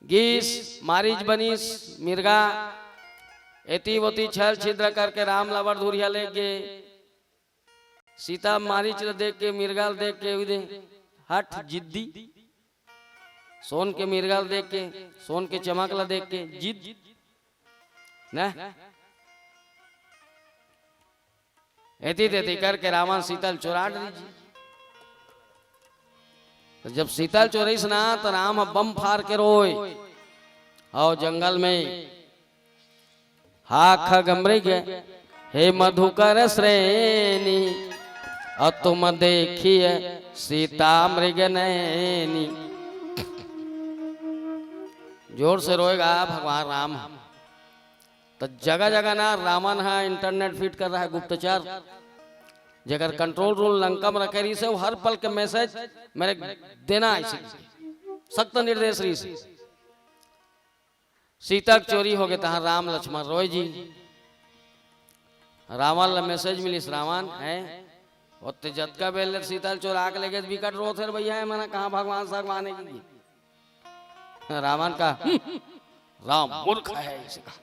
गिस, मारीच बनिस, मिर्गा, एती ओती छल छिद्र करके राम ल अब्बड़ दूरिहा लेग गे। सीता मारीच ल देख के, मिर्गा ल देख के, उदे हठ जिद्दी, सोन के मिर्गा ल देख के, सोन के चमक ल देख के जिद, ना? एती तेती करके रावण सीता ल चोरा डरिस जी। त जब सीता ल चोरइस ना, त राम ह बम फार के रोय। अउ जंगल में, "हा खग मृग, हे मधुकर श्रेणी, अउ तुम देखिए सीता मृग नैनी।" जोर से रोय गा भगवान राम ह। त जगह जगह ना रावण ह internet fit कर रहा है, गुप्तचर। जेकर कंट्रोल रूम लंका में रखे रहिस हे, वो हर पल के मैसेज मेरे देना हे, सख्त निर्देश रहिस हे। सीता के चोरी होगे, तहाँ राम लक्ष्मण रोय जी। रावण ला मैसेज मिलिस, रावण हे, ओते जतका बेर ले सीता ल चोरा के लेगे, बिकट रोत हे रे भैया, हे मना कहाँ भगवान सगवान हे की। रावण का, "हम्म, राम मूर्ख हे," अइसे कहा।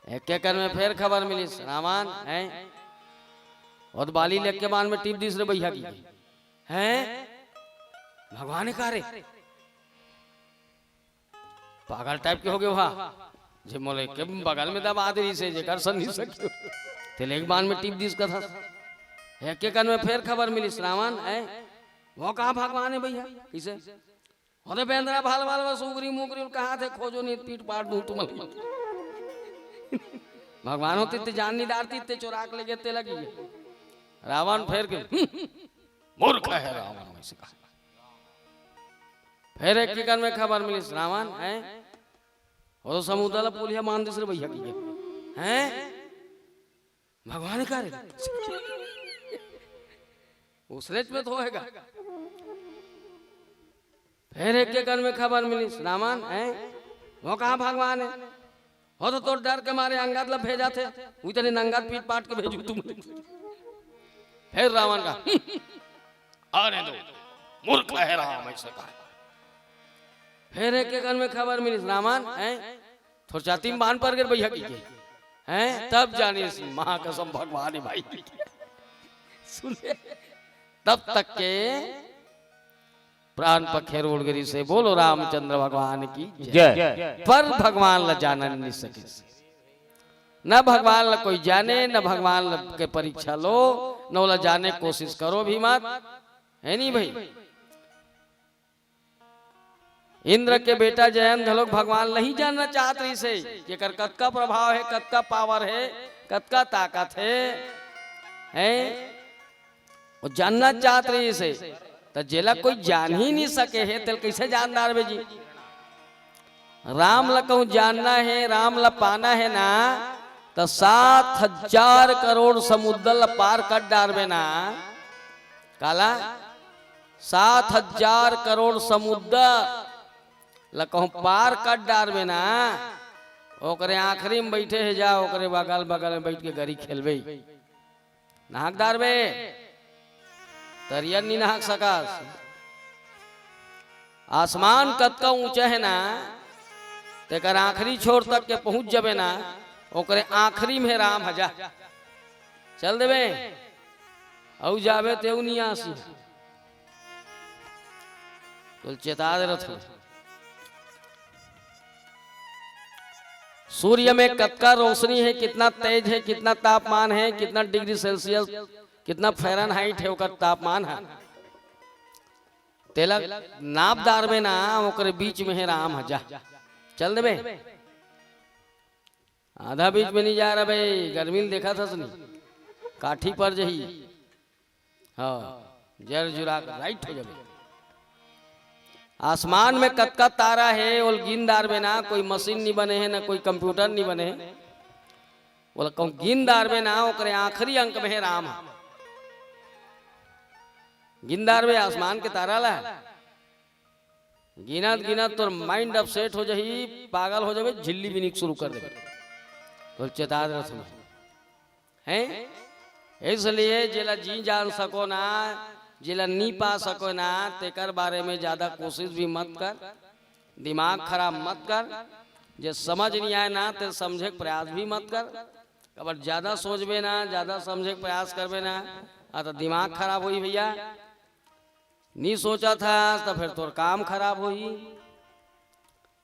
एक के कान में फेर खबर मिलिस, रावण हे, ओते बाली ल एक के बान में टीप दिस रे भैया की। हे, भगवान हे का रे? पागल टाइप के होगे हा, जे मोला एक के बगल में दबा दे रहिस हे, जेकर सन नइ सके। तेला एक बान में टीप दिस कथस। एक के कान में फेर खबर मिलिस, रावण हे, वो कहाँ भगवान हे भैया? कइसे? ओते बेंदरा भाल भाल बस उगरी मुगरी कहाँ थे, खोजो नहीं, पीट पाट दूं तुम। भगवान होते ते जान नइ डारतिस, ते चोरा के लेगे ते लगी। रावण फेर के, "हम्म, मूर्ख हे रावण," अइसे कहा। फेर एक के कान में खबर मिलिस, रावण हे, वो समुद्र ला पुलिया मान दिस रे भैया की। हे, भगवान हे का रे? उसने में तो होएगा। फेर एक के कान में खबर मिलिस, रावण हे, वो कहाँ भगवान हे? ओते तोर डर के मारे अंगद ला भेजथे, उही तने अंगद पीट पाट के भेजू तुम। फेर रावण का, "हम्म, आने दो, मूर्ख हे राम," अइसे कहा। फेर एक के कान में खबर मिलिस, रावण हे, थोर छाती में बान पर गे रे भैया की के। हे, तब जानिस महाकसम भगवान हे भाई। सुन ले, तब तक के प्राण पखेरु उड़ गे रहिस हे। बोलो रामचंद्र भगवान की जय। जय। पर भगवान ला जानन नइ सके। न भगवान ला कोई जाने, न भगवान ला के परीक्षा लो, न ओला जाने कोशिश करो भी मत। हे नहीं भाई? इंद्र के बेटा जयंत घलोक भगवान ला ही जानना चाहत रहिस हे, जेकर कतका प्रभाव हे, कतका पावर हे, कतका ताकत हे, हे? वो जानना चाहत रहिस हे। त जेला कोई जान ही नइ सके हे, तेला कइसे जान डारबे जी? राम ला कहूँ जानना हे, राम ला पाना हे ना, त सात हजार करोड़ समुद्र ला पार कर डारबे ना। काला? सात हजार करोड़ समुद्र ला कहूँ पार कर डारबे ना, ओकरे आखिरी में बइठे हे जा, ओकरे बगल बगल में बइठ के गरी खेलबे। नहक डारबे, तरिया नइ नहक सकस। आसमान कतका ऊंचा हे ना, तेकर आखिरी छोर तक के पहुंच जाबे ना, ओकरे आखिरी में राम ह जा। चल देबे, अउ जाबे तेऊ नइ आसी। तो चेता दे रथो। सूर्य में कतका रोशनी हे, कितना तेज हे, कितना तापमान हे, कितना डिग्री सेल्सियस, कितना फ़ारेनहाइट हे ओकर तापमान हे, तेला नाप डारबे ना, ओकरे बीच में हे राम ह जा। चल देबे। आधा बीच में नइ जा रहा भाई, गर्मी ल देखत हस नहीं, काठी पर जही। हाँ, जर जुरा के राइट हो जाबे। आसमान में कतका तारा हे, ओला गिन डारबे ना, कोई मशीन नइ बने हे, ना कोई कंप्यूटर नइ बने हे, ओला कहूँ गिन डारबे ना, ओकरे आखिरी अंक में हे राम। गिन डारबे आसमान के तारा ला, गिनत गिनत तोर माइंड अपसेट हो जाही, पागल हो जाबे, झिल्ली बिनिक शुरू कर देबे। तो चेता दे रथन। हैं? इसलिए जेला जी जान सको ना, जेला नी पा सको ना, तेकर बारे में ज्यादा कोशिश भी मत कर, दिमाग खराब मत कर। जे समझ नहीं आए ना, ते समझे के प्रयास भी मत कर। अगर ज्यादा सोचबे ना, ज्यादा समझे के प्रयास करबे ना, आ तो दिमाग खराब होई भैया। नी सोचत हस त फिर तोर काम खराब होही।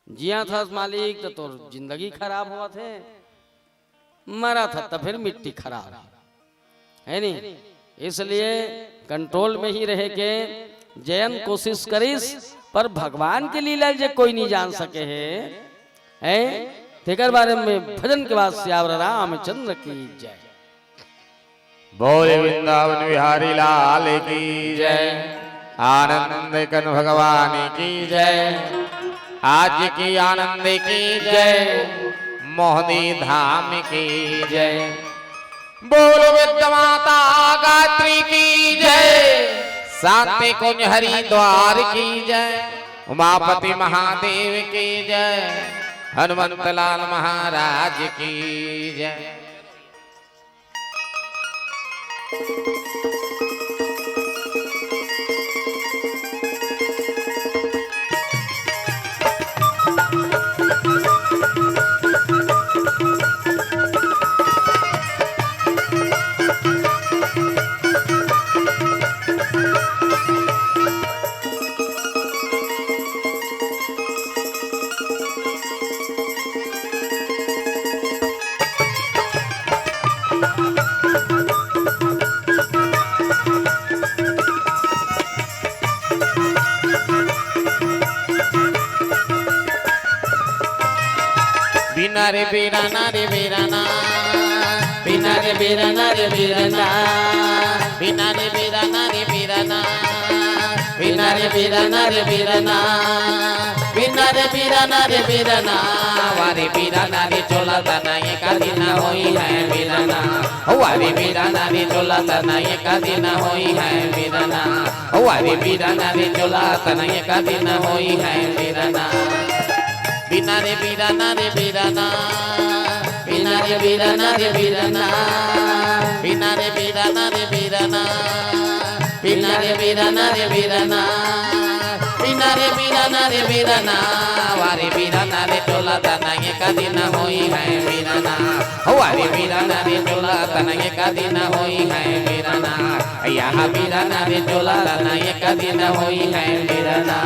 जियत हस मालिक त तोर जिंदगी खराब होवत हे, मरत हस त फिर मिट्टी खराब हे, है नी? इसलिए कंट्रोल में ही रहे के जयंत कोशिश करिस, पर भगवान के लीला जे कोई नहीं जान सके हे, हैं? तेकर बारे में भजन के बाद सियावर रामचंद्र की जय। बोले वृंदावन बिहारी लाल की जय। आनंद कन भगवान की जय। आज की आनंद की जय। मोहनी धाम की जय। बोलो विद्या माता गायत्री की जय, शांति कुंज हरिद्वार की जय, उमापति महादेव की जय, हनुमंत लाल महाराज की जय। बिना रे बिराना रे बिराना, बिना रे बिराना रे बिराना, बिना रे बिराना रे बिराना, बिना रे बिराना रे बिराना, बिना रे बिराना रे बिराना। वारे बिराना रे चोला तना एक दिन होई है बिराना, वारे बिराना रे चोला तना एक दिन होई है बिराना, वारे बिराना रे चोला तना एक दिन होई है बिराना। बिना रे बिराना रे बिराना, बिना रे बिराना रे बिराना, बिना रे बिराना रे बिराना, बिना रे बिराना रे बिराना, बिना रे बिराना रे बिराना। वारे बिराना रे चोला तना एक दिन होई है बिराना, वारे बिराना रे चोला तना एक दिन होई है बिराना, यहाँ बिराना रे चोला तना एक दिन होई है बिराना।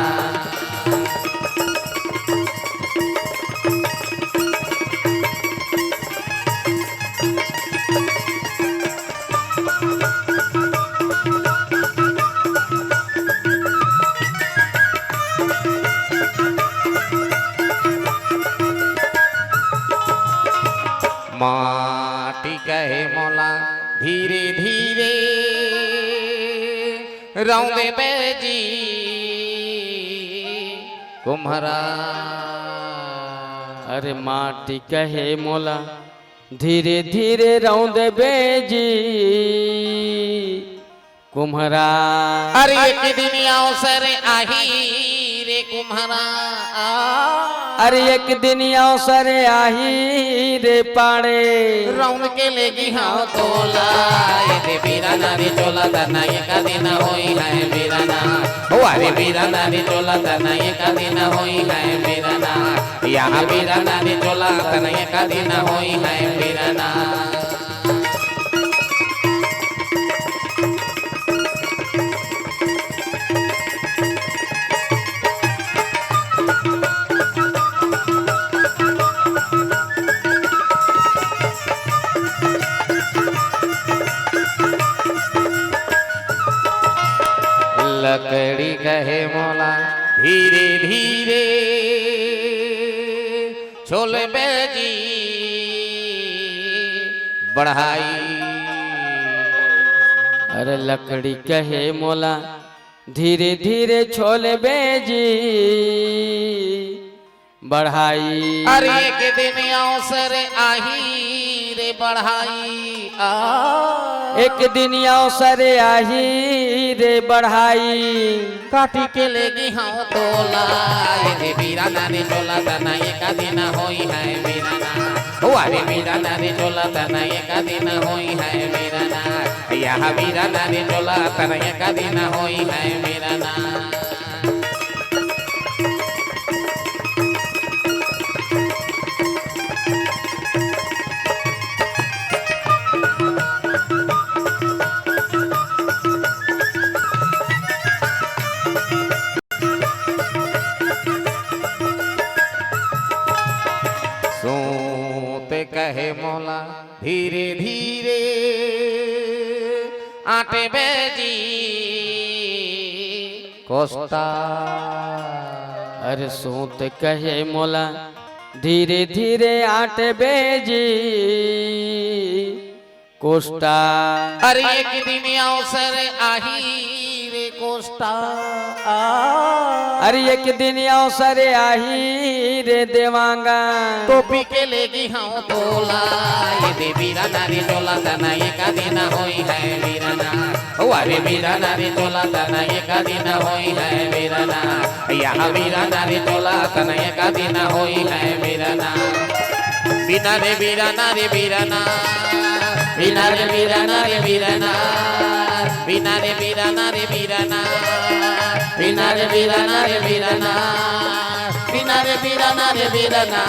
माटी कहे मोला धीरे धीरे रौंदे बेजी कुम्हरा। अरे माटी कहे मोला धीरे धीरे रौंदे बेजी कुम्हरा। अरे एक दिन अवसर आही रे कुम्हरा। अरे एक दिन अवसर आही रे पाड़े। रौंद के लेगी हाँ तोला। ये दे बीराना रे चोला तना एक दिन होई है बीराना। हो अरे बीराना रे चोला तना एक दिन होई है बीराना। यहाँ बीराना रे चोला तना एक दिन होई है बीराना। लकड़ी कहे मोला धीरे धीरे छोले बेजी बढ़ाई। अरे लकड़ी कहे मोला धीरे धीरे छोले बेजी बढ़ाई। अरे एक दिन अवसर आही रे बढ़ाई। आ। एक दिन अवसर आही रे बढ़ाई। काटी के लेगी हाँ तोला। ये दे बीराना रे चोला तना एक दिन होई है बीराना। हो अरे बीराना रे चोला तना एक दिन होई है बीराना। यहाँ बीराना रे चोला तना एक दिन होई है बीराना। सूत कहे मोला धीरे धीरे आटे बेजी कोस्टा। अरे सूत कहे मोला धीरे धीरे आटे बेजी कोस्टा। अरे एक दिन अवसर आही रे कोष्टा। अरे एक दिन अवसर आही रे देवांगन। टोपी के लेगी हूँ तोला। ये दे बीरा नारी चोला तना एक दिन होई है बीरा ना। ओ अरे बीरा नारी चोला तना एक दिन होई है बीरा ना। यह बीरा नारी चोला तना एक दिन होई है बीरा ना। बीना रे बीरा ना रे बीरा ना। बीना रे बीरा ना रे बीरा ना। बीना रे बीरा ना रे बीरा ना। बीना रे बीरा ना रे बीरा ना। बीना रे बीरा ना रे बीरा ना।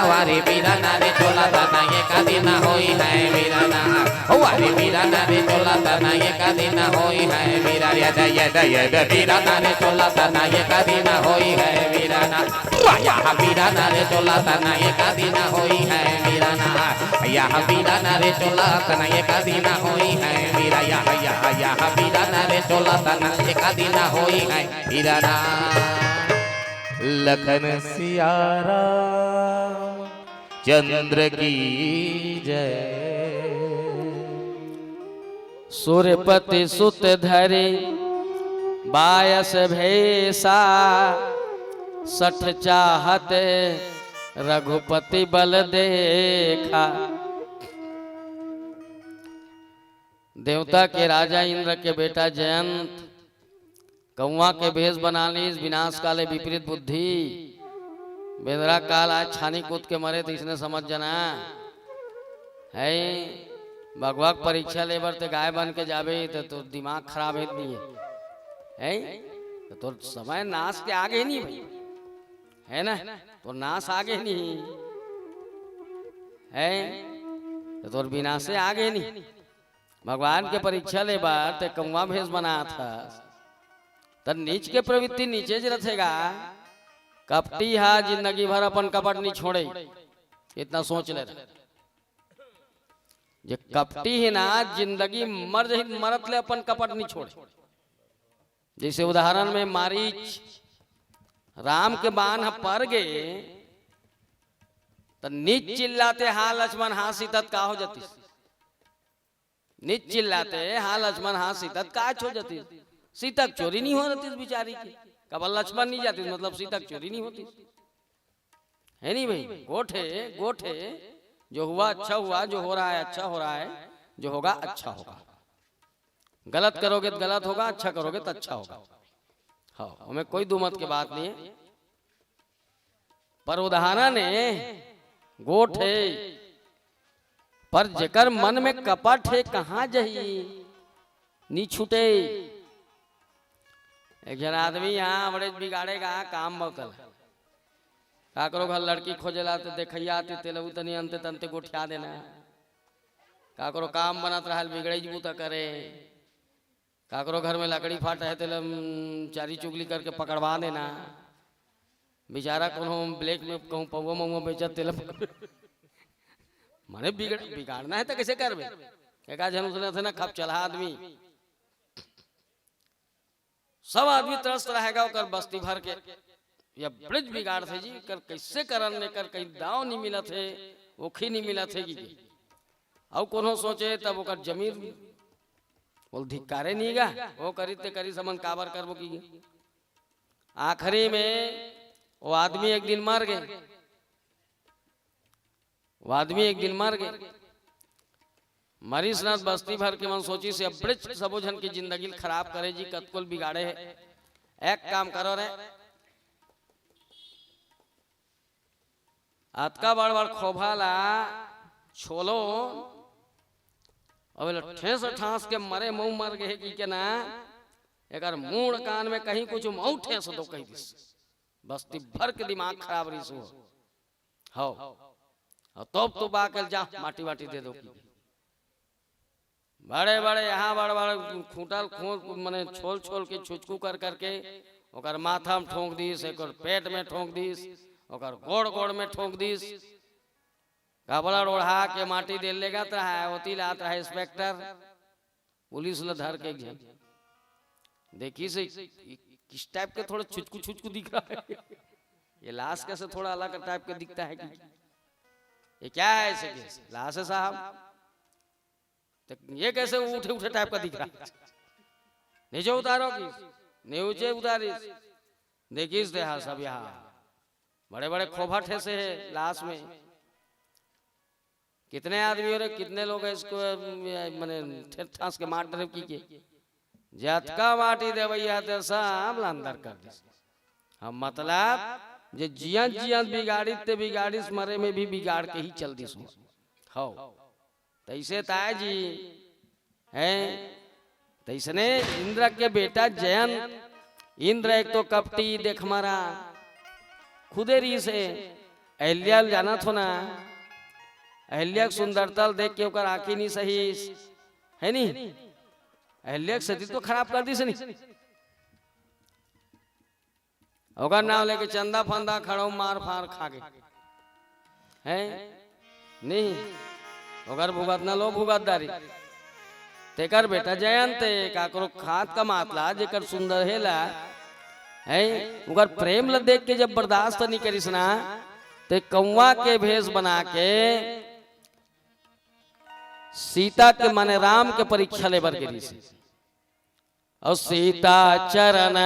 वारे बीरा ना रे चोला तना एक दिन होई है बीरा ना। वारे बीरा ना रे चोला तना एक दिन होई है बीरा। ये दे ये दे ये दे बीरा ना रे चोला तना एक दिन होई है बीरा ना। यह बीरा ना रे चोला तना एक दिन होई है बीरा ना। यह बीरा ना रे चोला तना एक दिन होई है बीरा। यह यह यह बीरा ना रे चोला तना एक दिन होई है बीरा ना। लखन सिया राम चंद्र की जय। सूर्यपति सुत धरि बायस भेसा, सठ चाहत रघुपति बल देखा। देवता के राजा इंद्र के बेटा जयंत कौआ के भेष बना लीस, विनाश काले विपरीत बुद्धि। बेंदरा काल आज छानी कूद के मरे, तो इसने समझ जाना है। भगवा के परीक्षा ले बर ते गाय बन के जाबे, तो तोर दिमाग खराब है नहीं है, है? तो तोर समय नाश के आगे नहीं भाई, है ना? तोर नाश आगे नहीं है, तो तोर विनाशे आगे नहीं। भगवान के परीक्षा ले बर ते कौआ भेष बनात हस, त नीच के प्रवृत्ति नीचे ज रथेगा। कपटी हा जिंदगी भर अपन कपट नहीं छोड़े, इतना सोच ले। जे कपटी है ना, जिंदगी मर जही, मरत ले अपन कपट नहीं छोड़े। जैसे उदाहरण में मारीच, राम के बाण ह पर गे, त नीच चिल्लाते, "हाँ लक्ष्मण, हाँ सीता," त का हो जातिस? नीच चिल्लाते, "हाँ लक्ष्मण, हाँ सीता," त का हो जातिस? सीता के चोरी नहीं हो जातिस बिचारी की। काबर लक्ष्मण नहीं जातिस, मतलब सीता के चोरी नहीं होतिस। है नहीं भाई? गोठ है, गोठ है, जो हुआ अच्छा हुआ, जो हो रहा है अच्छा हो रहा है, जो होगा अच्छा होगा। गलत करोगे तो गलत होगा, अच्छा करोगे तो अच्छा होगा। हाँ, हमें कोई दो मत के बात नहीं है। पर उदाहरण है, गोठ है, पर जेकर मन में कपट है, कहाँ जही, नी छूटे। एक झन आदमी यहाँ बड़े बिगाड़ेगा काम बकल। काकरो घर लड़की खोजेला तो देखैया आते, तेलऊ तनी अंते तंते गोठिया देना। काकरो काम बनत रहल, बिगड़े बूता करे। काकरो घर में लकड़ी फाट है, तेला, उम, चारी चुगली करके पकड़वा देना। बेचारा कोनो ब्लैक में कहूँ पौवा मऊवा बेचत, तेला पकड़-, माने बिगड़-, बिगाड़ना है तो कैसे करबे? एका झन उसने थे ना खप चलहा आदमी। सब आदमी त्रस्त रहेगा ओकर बस्ती भर के। ये बड़ेच बिगाड़ थे जी, कर कैसे करन ने कर कहीं दाव नहीं मिलत है, ओखी नहीं मिलत है कि अउ कोनो सोचे तब ओकर जमीन बोल धिक्कारे नहीं गा, वो करी ते करी समन काबर करबो की। आखिरी में वो आदमी एक दिन मर गए, वो आदमी एक दिन मर गए। मरीस नाथ बस्ती भर के मन सोचिस, "अबड़ेच सबो झन की जिंदगी ल खराब करे जी, कतको ल बिगाड़े है। एक काम करो रे, अतका बड़ बड़ खोभा ला छोलो, अब एला ठेस ठास के मरे, मऊ मर गए की के ना, एकर मूड़ कान में कहीं कुछ मऊ ठेस दो," कही दिस। बस्ती भर के दिमाग खराब रहीस हो। हौ। और तोप तो बा के जा, माटी वाटी दे दो की। बड़े बड़े यहाँ बड़े बड़े खूंटल खोल, मने छोल छोल के छुचकू कर करके ओकर माथा में ठोंक दिस, ओकर पेट में ठोंक दिस, ओकर गोड़ गोड़ में ठोंक दिस। कपड़ा ओढ़ा के माटी दे लेगत रहा, ओती लात रहा इंस्पेक्टर, पुलिस ल धर के एक झन। देखिस, "ये किस टाइप के थोड़ा छुचकू छुचकू दिख रहा है, ये लाश कैसे थोड़ा अलग टाइप का दिखता है कि, ये क्या है ऐसे केस?" "लाश है साहब।" "तो ये कैसे उठे उठे टाइप का दिख रहा है?" नीचे उतारो कि नीचे उतारिस। देखिस देहा सब यहाँ बड़े बड़े खोभा ठेसे हे लाश में। कितने आदमी हो रे, कितने लोग हैं इसको, अम, मैंने ठेस ठास के मार डरे की के जतका माटी देवैया ते सब ला अंदर कर दिस। हम मतलब जे जियत जियत बिगाड़िस ते बिगाड़िस, मरे में भी बिगाड़ के ही चल दिस। हौ तैसे ताय जी हैं। तैसने इंद्र के बेटा जयंत, इंद्र एक तो कपटी देखमरा खुदे रहिस हे। अहिल्या ल जानत हो ना, अहिल्या के सुंदरता ल देख के ओकर आँखी नहीं सहिस, है नी? अहिल्या के सती तो खराब कर दिस नी। ओकर नाम लेके चंदा फंदा खड़ो मार फार खा गे। हैं? नहीं। ओकर भुगतना लो भुगत डारी। तेकर बेटा जयंत हे, काकरो खात का मातला, जेकर सुंदर हेला, हैं? ओकर प्रेम ल देख के जब बर्दाश्त नहीं करिस ना, ते कौवा के भेष बना के सीता के, माने राम के परीक्षा लेबर गे रिहिस। अउ सीता चरण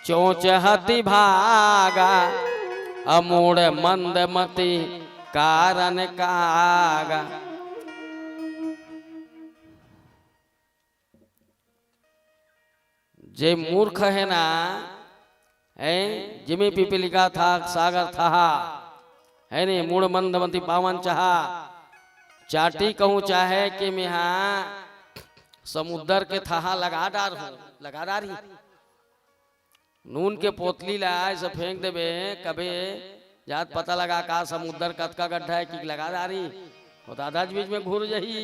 चोंच हति भागा, अमूढ़ मंद मति कारण कागा। जे मूर्ख हे ना, हैं, जिमी पिपीलिका था सागर थहा, है नी, मूढ़ मंद मति पावन चहा। चाटी कहूँ चाहे कि मेहा समुद्र के थहा लगा डार हो, लगा डार ही। नून के पोतली ला ऐसे फेंक देबे, कबे जात पता लगा का समुद्र कतका गड्ढा है कि लगा डारी। वो दादा जी बीच में घुर जही।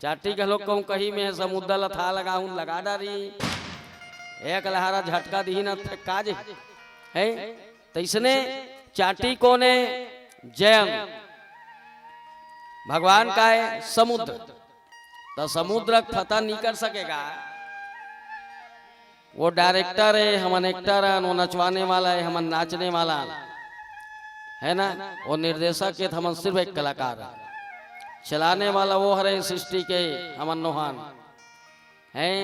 चाटी घलो कहूँ कही में समुद्र ला थहा लगा हूँ, लगा डारी। एक लहारा झटका दिही न फेंका जे। है तैसने चाटी कोने जयंत भगवान का है समुद्र, तो समुद्र फतह नहीं कर सकेगा। वो डायरेक्टर है, हमन एक्टर हन, वो नचवाने वाला है, हमन नाचने वाला हन, है ना? वो निर्देशक है, तो हमन सिर्फ एक कलाकार हन। चलाने वाला वो हरे सृष्टि के, हमन नोहन हैं।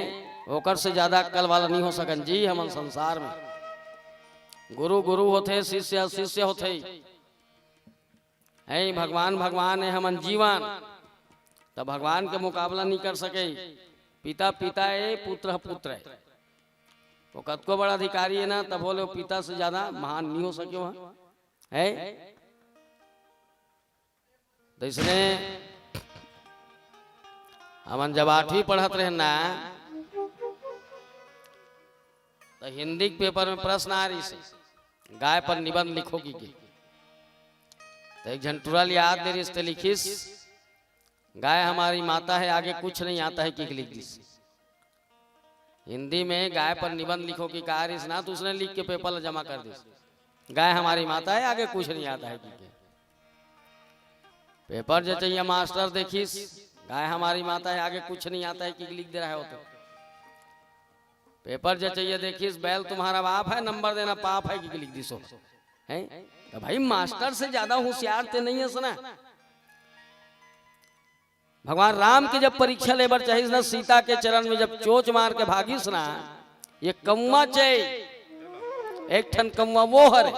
ओकर से ज्यादा अक्कल वाला नहीं हो सकन जी हमन संसार में। गुरु गुरु होथे, शिष्य शिष्य होथे। हैं, भगवान भगवान है, हमन जीवन, त भगवान के मुकाबला नहीं कर सके। पिता पिता है, पुत्र पुत्र है। वो कतको बड़ा अधिकारी है ना, तब बोले वो पिता से ज्यादा महान नहीं हो सके वहाँ। है तो इसने हमन जब आठवीं पढ़त रहे ना, तो हिंदी के पेपर में प्रश्न आ रहिस, गाय पर निबंध लिखो कि के। तो एक झन टुरा ल याद दे रहिस, ते लिखिस, गाय हमारी माता है, आगे कुछ नहीं आता है, कि के लिख दिस। हिंदी में गाय पर निबंध लिखो कि के आ रहिस ना, तो उसने लिख के पेपर ला जमा कर दिस, गाय हमारी माता है, आगे कुछ नहीं आता है, कि के। पेपर जचइया मास्टर देखिस, गाय हमारी माता है, आगे कुछ नहीं आता है, कि के लिख दे रहा है वो तो। पेपर जचइया देखिस, बैल तुम्हारा बाप है, नंबर देना पाप है, कि के लिख दिस हो। हैं? तो भाई, मास्टर से ज्यादा होशियार ते नहीं है सुना। भगवान राम के जब परीक्षा लेबर चाहिस ना, सीता के चरण में जब चोंच मार के भागिस ना, ये कौवा चै, एक ठन कौवा वो हरे,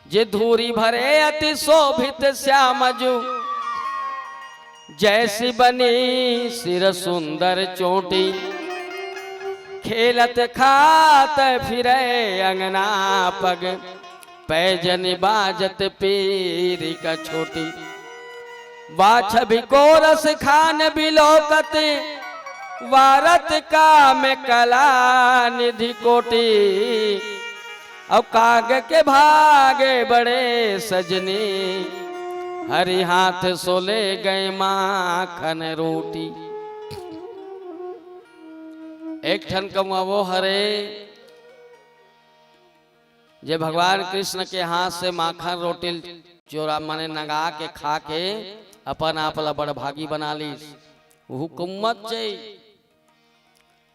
जे धूरी भरे अति शोभित श्याम जू, जैसी बनी सिर सुंदर चोटी। खेलत खात फिरे अंगना पग, पैजन बाजत पीर का छोटी। वाछ भी कोरस खान बिलोकत, वारत काम कला निधि कोटि। अब काग के भागे बड़े सजनी, हरि हाथ सोले गए माखन रोटी। एक ठन कौवा वो हरे, जे भगवान कृष्ण के हाथ से माखन रोटी चोरा, माने नंगा के खा के अपन आप ला बड़भागी बना लीस। उहू कौवा चै।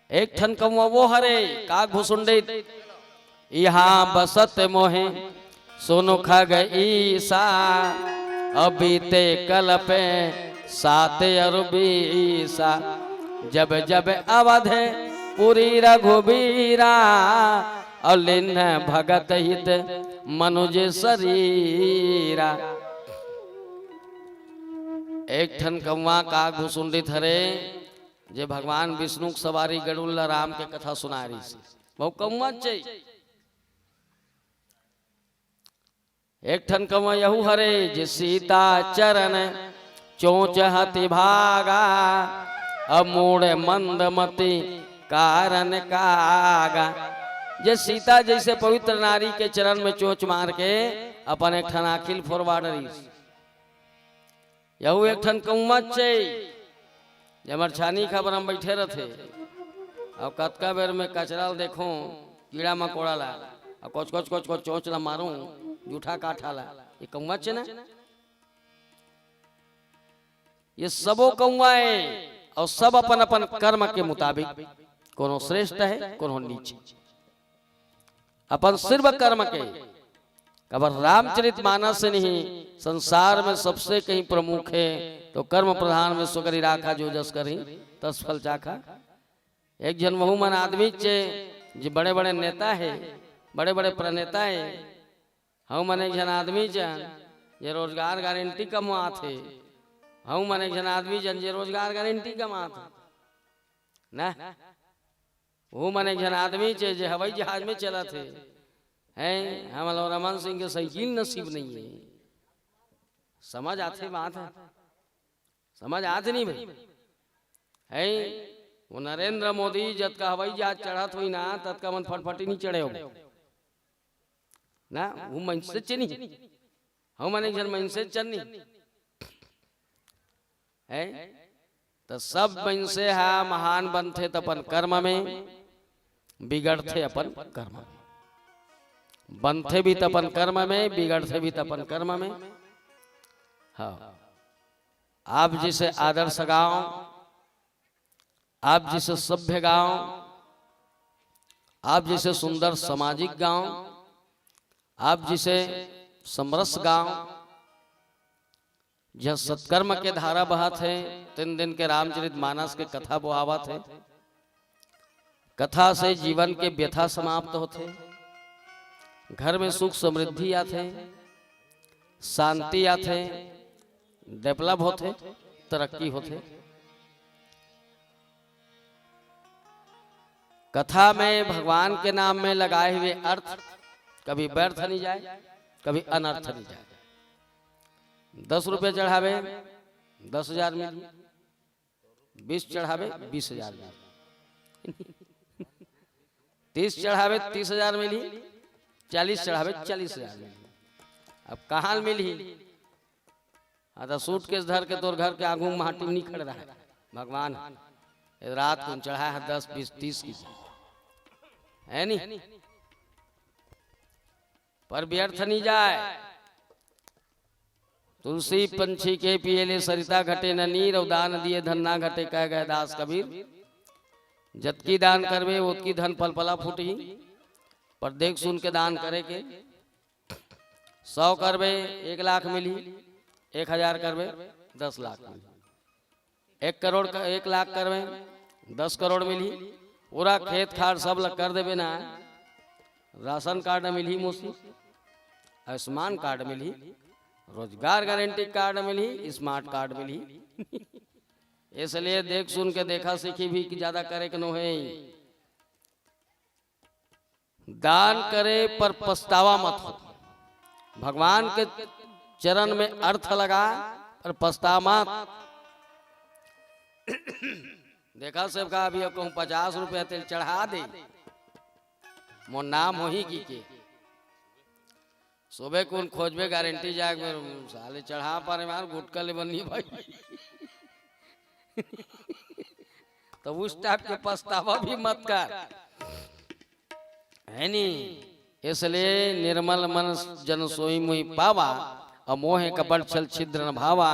एक ठन कौवा वो हरे, काग भुसुंडी। यहाँ बसत मोहे सुनु खग ईसा, अब बीते कल्प सात अरु बीसा। जब जब अवध पुरी रघुबीरा, और लिन्ह भगत हित मनुज सरीरा। एक ठन कौवा का घुसुंडी धरे, जे भगवान विष्णु के सवारी गरुड़ ला राम के कथा सुनाय रहिस। बहुत कौवा चाहिए। एक ठन कौवा यहू हरे, जे सीता चरण चोंच हति भागा, अब मूड़ मंदमति कारण कागा। जे सीता जैसे पवित्र नारी के चरण में चोंच मार के अपन एक ठन आँखी ल फोरवा डरिस। यहू एक ठन कौवा चे, जे हमर छानी खबर हम बैठे रथे, और कतका बेर में कचरा ल देखो, कीड़ा मकोड़ा ला, और कोच कोच कोच कोच चोंच ला मारूं, जूठा काठा ला, ये कौवा चे ना? ये सबो कौवा है, और सब अपन अपन कर्म के मुताबिक, कोनो श्रेष्ठ है, कोनो नीच। अपन सिर्फ कर्म के। काबर रामचरित मानस से नहीं, संसार में सबसे कहीं प्रमुख है, तो कर्म प्रधान में सो करी राखा जो जस करी, तस फल चाखा। एक झन वहू मन आदमी चे, जे बड़े बड़े नेता है, बड़े बड़े प्रणेता है। हऊ मन एक झन आदमी चन, जे रोजगार गारंटी कमवात है। हऊ मन एक झन आदमी चन, जे रोजगार गारंटी कमात है ना। वो मन एक झन आदमी चे, जे हवाई जहाज में चलत हे। हैं, हमला रमन सिंह के साइकिल नसीब नहीं है। समझ आथे बात है? समझ आथे नहीं भाई? हैं, वो नरेंद्र मोदी जतका हवाई जहाज चढ़त होई ना, ततका मन फटफटी नहीं चढ़े हो ना। वो मनसे चे नहीं, हम मन एक झन मनसे चन नहीं है। त सब मनसे हा महान बनथे त अपन कर्म में, बिगड़थे अपन कर्म में। बनथे भी त अपन कर्म में, बिगड़थे भी त अपन कर्म में। हाँ, आप जैसे आदर्श गांव, आप जैसे सभ्य गांव, आप जैसे सुंदर सामाजिक गांव, आप जैसे समरस गांव, जहाँ सत्कर्म के धारा बहत है, तीन दिन के रामचरित मानस के कथा बोहावत है। कथा से जीवन के व्यथा समाप्त होथे, घर में सुख समृद्धि आथे, शांति आथे, डेवलप होथे, तरक्की होथे। कथा में भगवान के नाम में लगाए हुए अर्थ कभी व्यर्थ नहीं जाए, कभी अनर्थ नहीं जाए। दस रुपये चढ़ावे, दस हजार मिली। बीस चढ़ावे, बीस हजार मिली। तीस चढ़ावे, तीस हजार मिली। चालीस चढ़ावे, चालीस हजार मिली। अब कहाँ मिली? हाँ, तो सूटकेस धर के तोर घर के आगू में माटी में नहीं खड़े रहा है। भगवान, ये रात को चढ़ा है दस, बीस, तीस की, है नहीं? पर व्यर्थ नहीं जाए। तुलसी पंछी के पिए ले सरिता घटे न नीर, और दान दिए धन ना घटे, कह गए दास कबीर। जतकी दान करबे, ओतकी धन पलपला फूटही, पर देख सुन के दान करे के। सौ करबे, एक लाख मिलही, एक हजार करबे, दस लाख मिलही। एक करोड़ का, एक लाख करबे, दस करोड़ मिलही। पूरा खेत खार सब ला कर देबे ना, राशन कार्ड मिलही मौसी, आयुष्मान कार्ड मिलही, रोजगार गारंटी कार्ड मिलही, स्मार्ट कार्ड मिलही। इसलिए देख सुन के देखा सीखी भी कि ज्यादा करे के नो है। दान करे पर पछतावा मत हो। भगवान के चरण में अर्थ लगा पर पछता मत। देखा सब का अभी कहूँ पचास रुपया तेल चढ़ा दे, मोर नाम होही की के। सुबह कौन खोजबे गारंटी जाए मेरे साले चढ़ा पारे मार गुटका ले बनी भाई। तो उस टाइप के पछतावा भी मत कर, है नी? इसलिए निर्मल मन जन सोई मुहि पावा, और मोहे कपट छल छिद्र न भावा।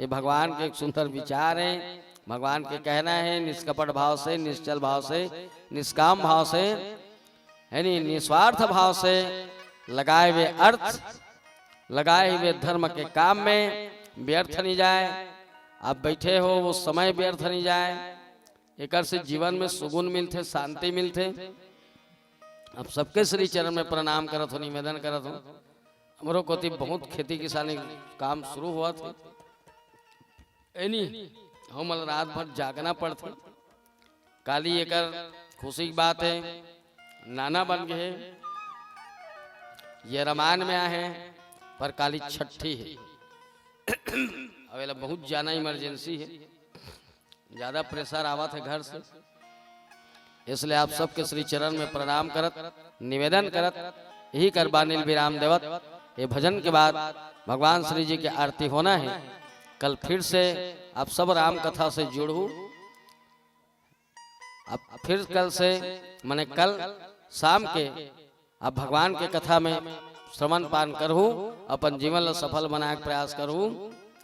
ये भगवान के एक सुंदर विचार है, भगवान के कहना है, निष्कपट भाव से, निश्चल भाव से, निष्काम भाव से, है नी, निस्वार्थ भाव से लगाए हुए अर्थ, लगाए हुए धर्म के काम में व्यर्थ नहीं जाए। आप बैठे हो, वो समय व्यर्थ नहीं जाए। एकर से जीवन में सुगुन मिलथे, शांति मिलथे। आप सबके श्री चरण में प्रणाम करत हो, निवेदन करत हो। हमरो कोती बहुत खेती किसानी काम शुरू होवत हे। एनी, हमन रात भर जागना पड़थे। काली एकर खुशी की बात हे, नाना बन गे हे। ये रामायण में आए हे, पर काली छठी हे। अब एला बहुत जाना emergency हे, ज्यादा pressure आवत हे घर से, इसलिए आप सबके श्री चरण में प्रणाम करत, निवेदन करत, यही कर बानी ल विराम देवत, ये भजन के बाद भगवान श्री जी के आरती होना हे। कल फिर से आप सब राम कथा से जुड़हू। अब फिर कल से, माने कल शाम के आप भगवान के कथा में श्रवण पान करहू, अपन जीवन ला सफल बनाए के प्रयास करहू।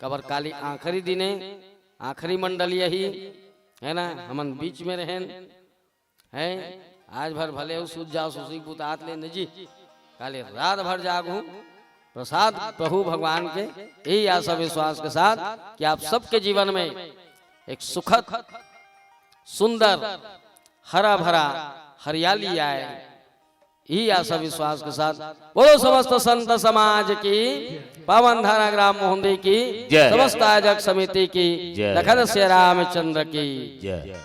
काबर काली आखिरी दिन हे, आखिरी मंडली हे, हे ना, हमन बीच में रहेन, हे, आज भर भले हो सूत जाओ, सुसी बुतात ले न जी, काली रात भर जागहू, प्रसाद प्रभु भगवान के, यही आशा विश्वास के साथ कि आप सबके जीवन में एक सुखद, सुंदर, हरा भरा हरियाली आए, यही आशा विश्वास के साथ बोलो समस्त संत समाज की, पावन धारा ग्राम मोहंदी की, जय। समस्त आयोजक समिति की, जय। लखन सिया रामचंद्र की। जय।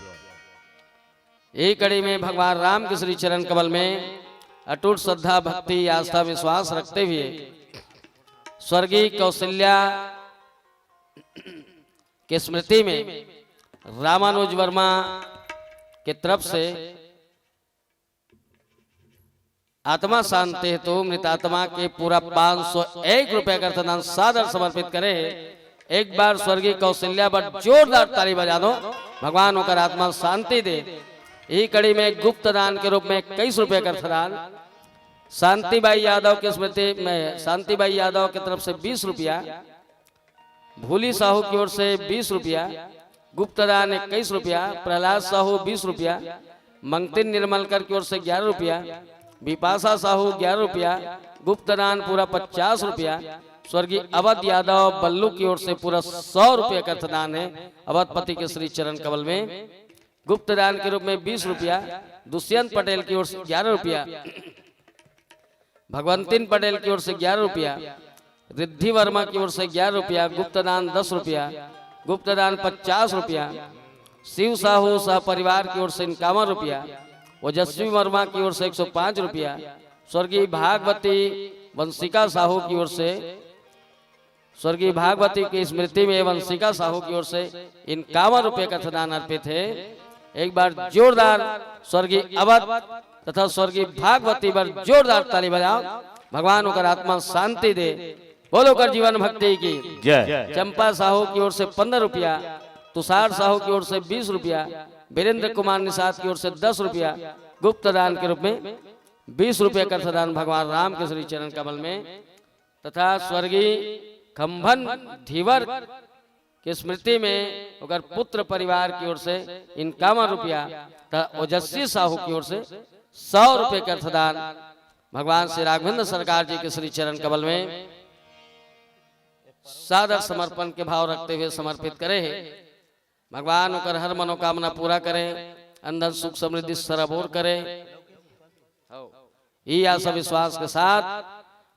यही कड़ी में भगवान राम के श्री चरण कमल में अटूट श्रद्धा, भक्ति, आस्था, विश्वास रखते हुए स्वर्गीय कौशल्या के स्मृति में रामानुज वर्मा के तरफ से आत्मा शांति हेतु मृतात्मा के पूरा पाँच सौ एक रुपए का अर्थदान सादर समर्पित करे हे। एक बार स्वर्गीय कौशल्या बर जोरदार ताली बजा दो, भगवान ओकर आत्मा शांति दे। यही कड़ी में गुप्त दान के रूप में इक्कीस रुपए का अर्थदान शांतिबाई यादव की स्मृति में, शांतिबाई यादव की तरफ से बीस रुपया, भूली साहू की ओर से बीस रुपया, गुप्त दान इक्कीस रुपया, प्रहलाद साहू बीस रुपया, मंगतिन निर्मलकर की ओर से ग्यारह रुपया, बिपाशा साहू ग्यारह रुपया, गुप्त दान पूरा पचास रुपया, स्वर्गीय अवध यादव बल्लू की ओर से पूरा सौ रुपया का अर्थदान हे अवधपति के श्री चरण कमल में। गुप्त दान के रूप में बीस रुपया, दुष्यंत पटेल की ओर से ग्यारह रुपया, भगवंतिन पटेल की ओर से ग्यारह रुपया, रिद्धि वर्मा की ओर से ग्यारह रुपया, गुप्त दान दस रुपया, गुप्त दान पचास रुपया, शिव साहू सह परिवार की ओर से इक्यावन रुपया, ओजस्वी वर्मा की ओर से एक सौ पाँच रुपया, स्वर्गीय भागवती वंशिका साहू की ओर से, स्वर्गीय भागवती की स्मृति में वंशिका साहू की ओर से इक्यावन रुपये का अर्थदान अर्पित हे। एक बार जोरदार स्वर्गीय अवध तथा स्वर्गीय भागवती बर जोरदार ताली बजाओ, भगवान ओकर आत्मा शांति दे। बोलो कर जीवन भक्ति की जय। चंपा साहू की ओर से पन्द्रह रुपया, तुषार साहू की ओर से बीस रुपया, वीरेंद्र कुमार निषाद की ओर से दस रुपया, गुप्त दान के रूप में बीस रुपये का अर्थदान भगवान राम के श्री चरण कमल में तथा स्वर्गीय खंभन धीवर के स्मृति में ओकर पुत्र परिवार की ओर से इक्यावन रुपया तथा ओजस्वी साहू की ओर से सौ रुपये के अर्थदान भगवान श्री राघवेंद्र सरकार जी के श्री चरण कमल में सादर समर्पण के भाव रखते हुए समर्पित करे हे। भगवान ओकर हर मनोकामना पूरा करे, अंदर सुख समृद्धि सराबोर करे। यही आशा विश्वास के साथ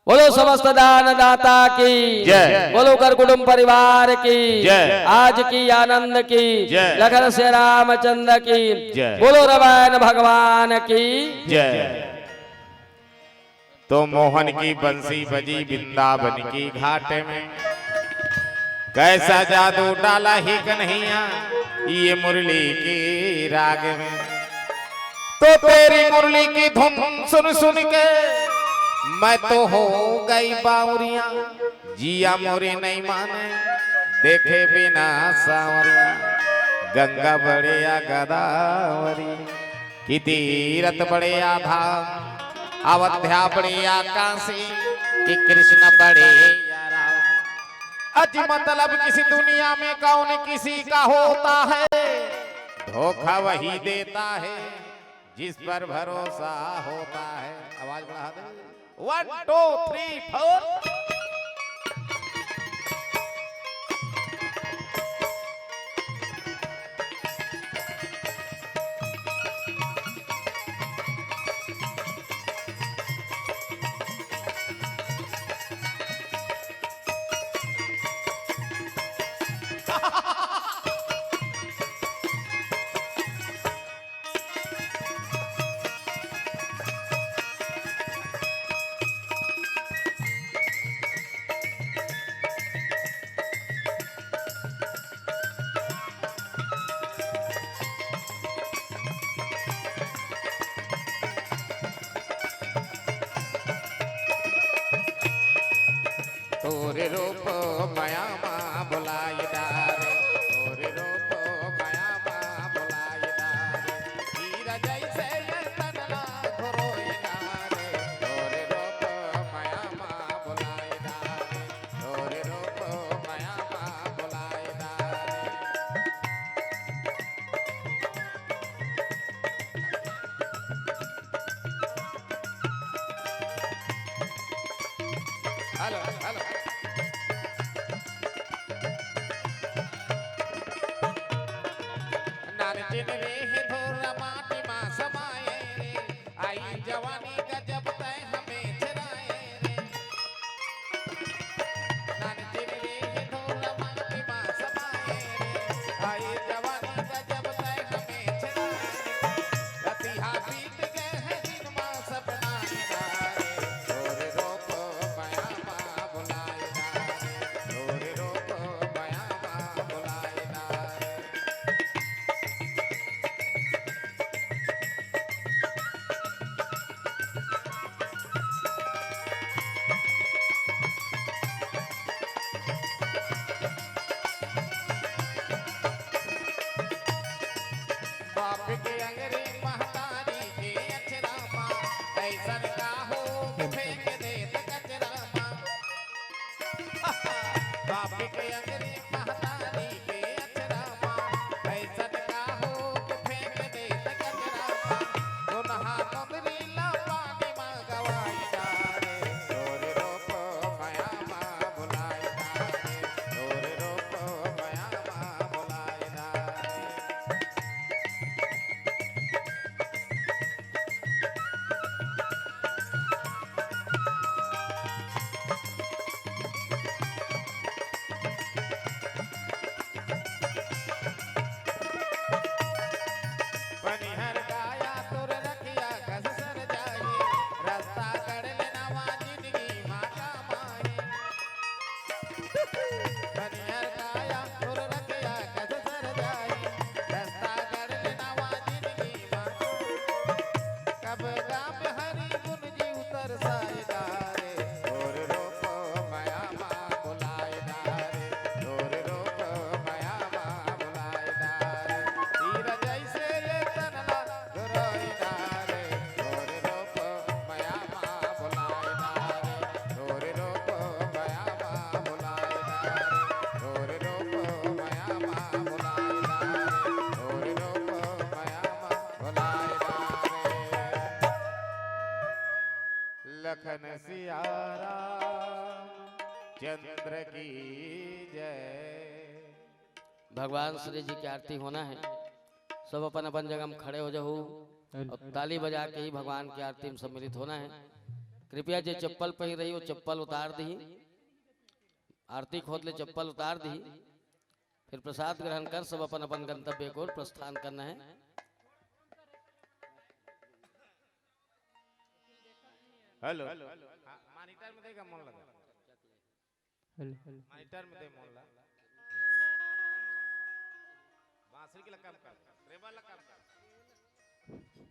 बोलो समस्त दान दाता की जय। बोलो कर कुटुंब परिवार की जय। आज की आनंद की जय। लखन से रामचंद्र की जय। बोलो रामायण भगवान की जय। तो मोहन की बंसी बजी वृंदावन की घाट में, कैसा जादू डाला है कन्हैया ये मुरली के राग में। तो तेरी मुरली की धुन सुन सुन के मैं तो हो गई बावरिया, जिया मोरे नहीं माने देखे बिना सांवरिया। गंगा बड़े या गोदावरी कि तीरथ बड़े या धाम, अवध्या बड़े या काशी, कि कृष्ण बड़े या राम। अज मतलब किसी दुनिया में कौन किसी का होता है, धोखा वही देता है जिस पर भरोसा होता है। आवाज बढ़ा दे। One, two, three, four। रूप मया मा बोलाई डारे, तोरे रूप मया मा बोलाई डारे। हीरा जैसे ये तन ला घोरोई डारे, तोरे रूप मया मा बोलाई डारे, तोरे रूप मया मा बोलाई डारे। Hello, hello. नान चिन रे हे धोरा माटी मा समाए रे, आई जवानी गजब तै हमें छेड़ाए रे। नान चिन रे हे धोरा माटी मा समाए रे, आई जवानी गजब तै हमें छेड़ाए रे। रतिहा बीत गए हैं दिन मा सपना निहारे, तोरे रूप मया मा बोलाई डारे, तोरे रूप मया मा बोलाई डारे। बाप के अंगरी महतारी के अचरा मा, ऐसन का हो के फेंक देत कचरा मा। बाप के अंगरी महतारी के अचरा मा, ऐसन का हो के फेंक देत कचरा मा। ओनहा नोकरी ला पानी मा गवाई डारे, तोरे रूप मया मा बोलाई डारे, तोरे रूप मया मा बोलाई डारे। बनिहर काया तोर रखिया कस सर जाही, रस्ता कड़ ले नवा जिंदगी मा कमाही। बनिहर काया तोर रखिया कस सर जाही, रस्ता कड़ ले नवा जिंदगी मा। कब गाम हरी गुन जी उतर साय डारे, तोर रूप मया मा बोलाय डारे, तोर रूप मया मा बोलाय डारे। तीर जैसे ये तन ला घोरोई डारे, तोर रूप मया मा बोलाय डारे, तोर रूप मया मा बोलाय डारे, तोर रूप मया मा बोलाय डारे, तोर रूप मया मा बोलाय डारे। लखन सिया राम चंद्र की जय। भगवान श्री जी की आरती होना है। सब अपन अपन जगह में खड़े हो जाओ और ताली बजा के ही भगवान की आरती में सम्मिलित होना है। कृपया जे चप्पल पहिर रही हो, चप्पल उतार दी। आरती खोद ले, चप्पल उतार दी। फिर प्रसाद ग्रहण कर सब अपन अपन गंतव्य को प्रस्थान करना है। हेलो। हाँ, मॉनिटर में देगा, मन लगा। Hello, hello. मॉनिटर में दे, मन ला। बांसुरी के ला कम कर, ट्रेबल ला कम कर।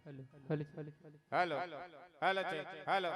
Hello, hello, hello, hello. Hello, hello, check, hello.